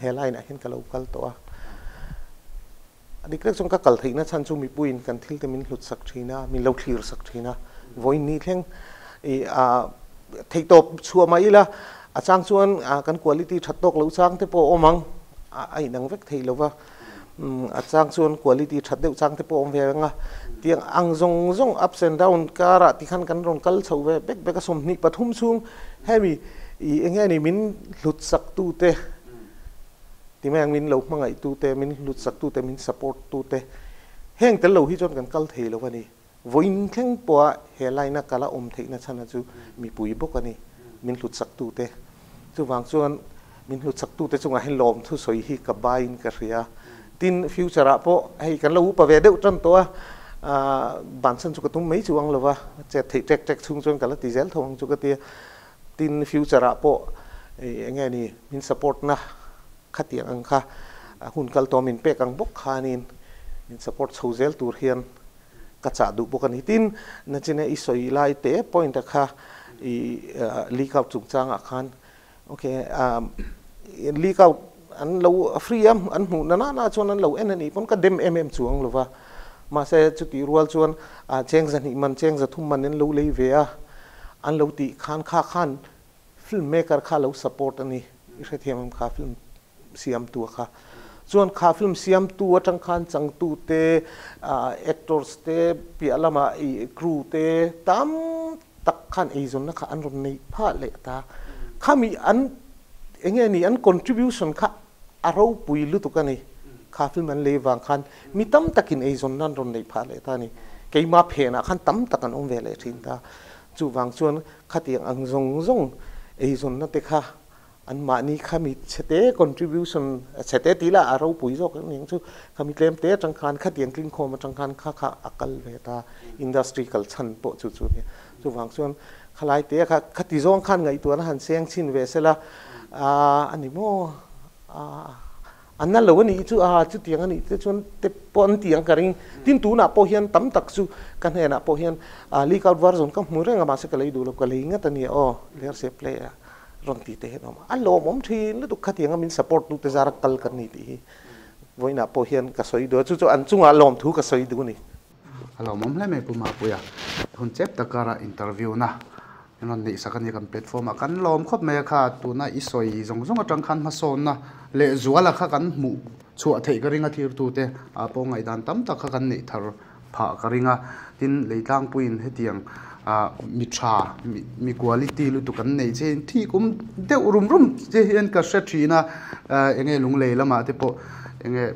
he line ah hian ka lo kal tawh a, a dik tak chuan ka kal theihna chhan chu mipuiin kan thil te min hlut sak thin a, min lo thlir sak thin a, vawiin ni thleng i a theihtawp chhuah mah ila. A chang chuan kan quality that tawk loh chang te pawh a awm ang, a inang vek thei lo va, a chang chuan quality that deuh chang te pawh a awm ve ang a, tiang ang zawng zawng ups and down karah tikhan kan rawn kal chho ve bek bek a, 23 chhung hemi ih eng nge ni min hlut sak tu te ti mai ang min lo hmangaih tu te, min hlut sak tu te, min support tu te heng tel lo hi chuan kan kal thei lo a ni. Vawiin thleng pawha he line a kala awm theihna chhana chu mipui bawk a ni, min hlutsaktute. Chuvang chuan min hlutsaktute chungah hian lawmthu sawi hi ka baiin ka hria. Tin, future ah pawh hei kan lo upa ve deuh tan tawh a, bansan chu ka tum mai chu ang lova, chet theih ṭek ṭek chhung chuan ka la ti zel tho ang chu ka ti a. Tin, future ah pawh eng nge ni min support na khatiang ang kha hun kal tawh min pek ang bawk khanin min support chho zel tur hian ka chah duh bawk a ni. Tin, nachina i sawi lai te point a kha i leak out chungchangah khan ok leak out an lo free a, an hmuh na nana chuan an lo en a nih pawn ka dem em em chuang lo va. Mahse chutih rual chuan cheng 200 man, cheng 300 man an lo lei ve a, an lo tih khan kha khan film maker kha lo support a ni. I hrethiam em kha film siamtu a kha. Chuan kha film siamtu atang khan changtu te, actors te, piah lama i crew te tam tak khan eizawnna kha an rawn neih phah leh ta. Khami an enge ni an contribution kha a ropui lutuk a ni. Kha film an lei vang khan mi tam takin eizawnna an rawn neih phah leh ta a ni. Keima phenah khan tam tak an awm ve leh thin ta. Chuvang chuan khatiang ang zawng zawng eizawnna te kha An mahni khami chhete contribution chhete tih lah a ropui zawk em eng chu khami tlem te atang khan khatiang tlingkhawm atang khan kha kha a kal ve ta industry kal chhan pawh chu chu nia chuvang chuan khalai te kha khati zawng khan ngaihtuahna han seng chhin ve sela a ni maw a A na lo a nih chu a, chutiang a nih te chuan te pawh an ti ang ka ring. Tin tunah pawh hian tam tak chu ka hnenah pawh hian leak out version ka hmu reng a mahse ka lei duh lo, ka lei ngat a nia aw, lerse play a rawn ti te hian a awm a. A lawmawm thin lutuk khatianga min support tu te zara kal kan ni tih hi vawiinah pawh hian ka sawi duh a, chu chu an chungah lawmthu ka sawi duh a ni. A lawmawm hle mai Pu Mapuia, hun chep takara interview na in rawn neih sak a ni kan platform ah kan lawm khawp mai a kha tuna i sawi zawng zawng atang khan hmasawnna leh zuala kha kan hmuh chhuah theih ka ring a thirtu te ah pawh ngaihdan tam tak kha kan neih thar phah ka ring a tin leitlangpuiin hetiang ah mi tha mi quality lutuk kan neih che in thik awm deuh rum rum che hian ka hre thin a enge lunglei lamah te pawh enge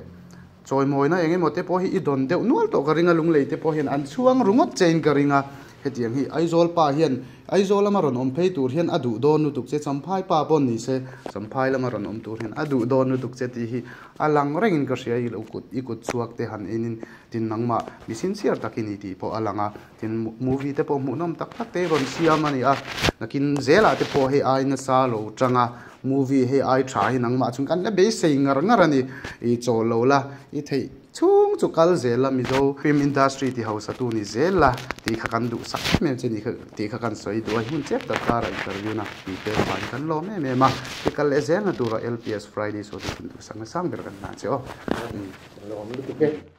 Chawimawina eng emaw te pawh hi i dawn deuh nual tawh ka ring a, lunglei te pawh hian an chhuang ru ngawt chein ka ring a, hetiang hi Aizawl pa hian Aizawl lama rawn awm phei tur hian a duh dawn lutuk che, Champhai pa pawh ni se Champhai lama rawn awm tur hian a duh dawn lutuk che tih hi a lang rengin ka hria, i lo kut i kut chhuak te han enin tin nangmah mi sincere tak i ni tih pawh a lang a, tin movie te pawh hmuhnawm tak tak te rawn siam a ni a, nakin zelah te pawh hei ai nasa lo tang a. Movie hei ai tha hi nangmah chung kan la beisei ngar ngar a ni. I chawl lo la, i theih chhung chu kal zel la, Mizo film industry ti hausa tu ni zel la tih kha kan duh sak em em che ni kha tih kha kan sawi duh a, hun chep tak karah interview na tih te vangin kan lawm em em a, i kal leh zel na tura LPS Friday show te chu duhsak na sang ber kan hna che aw. Lawm lutuk e.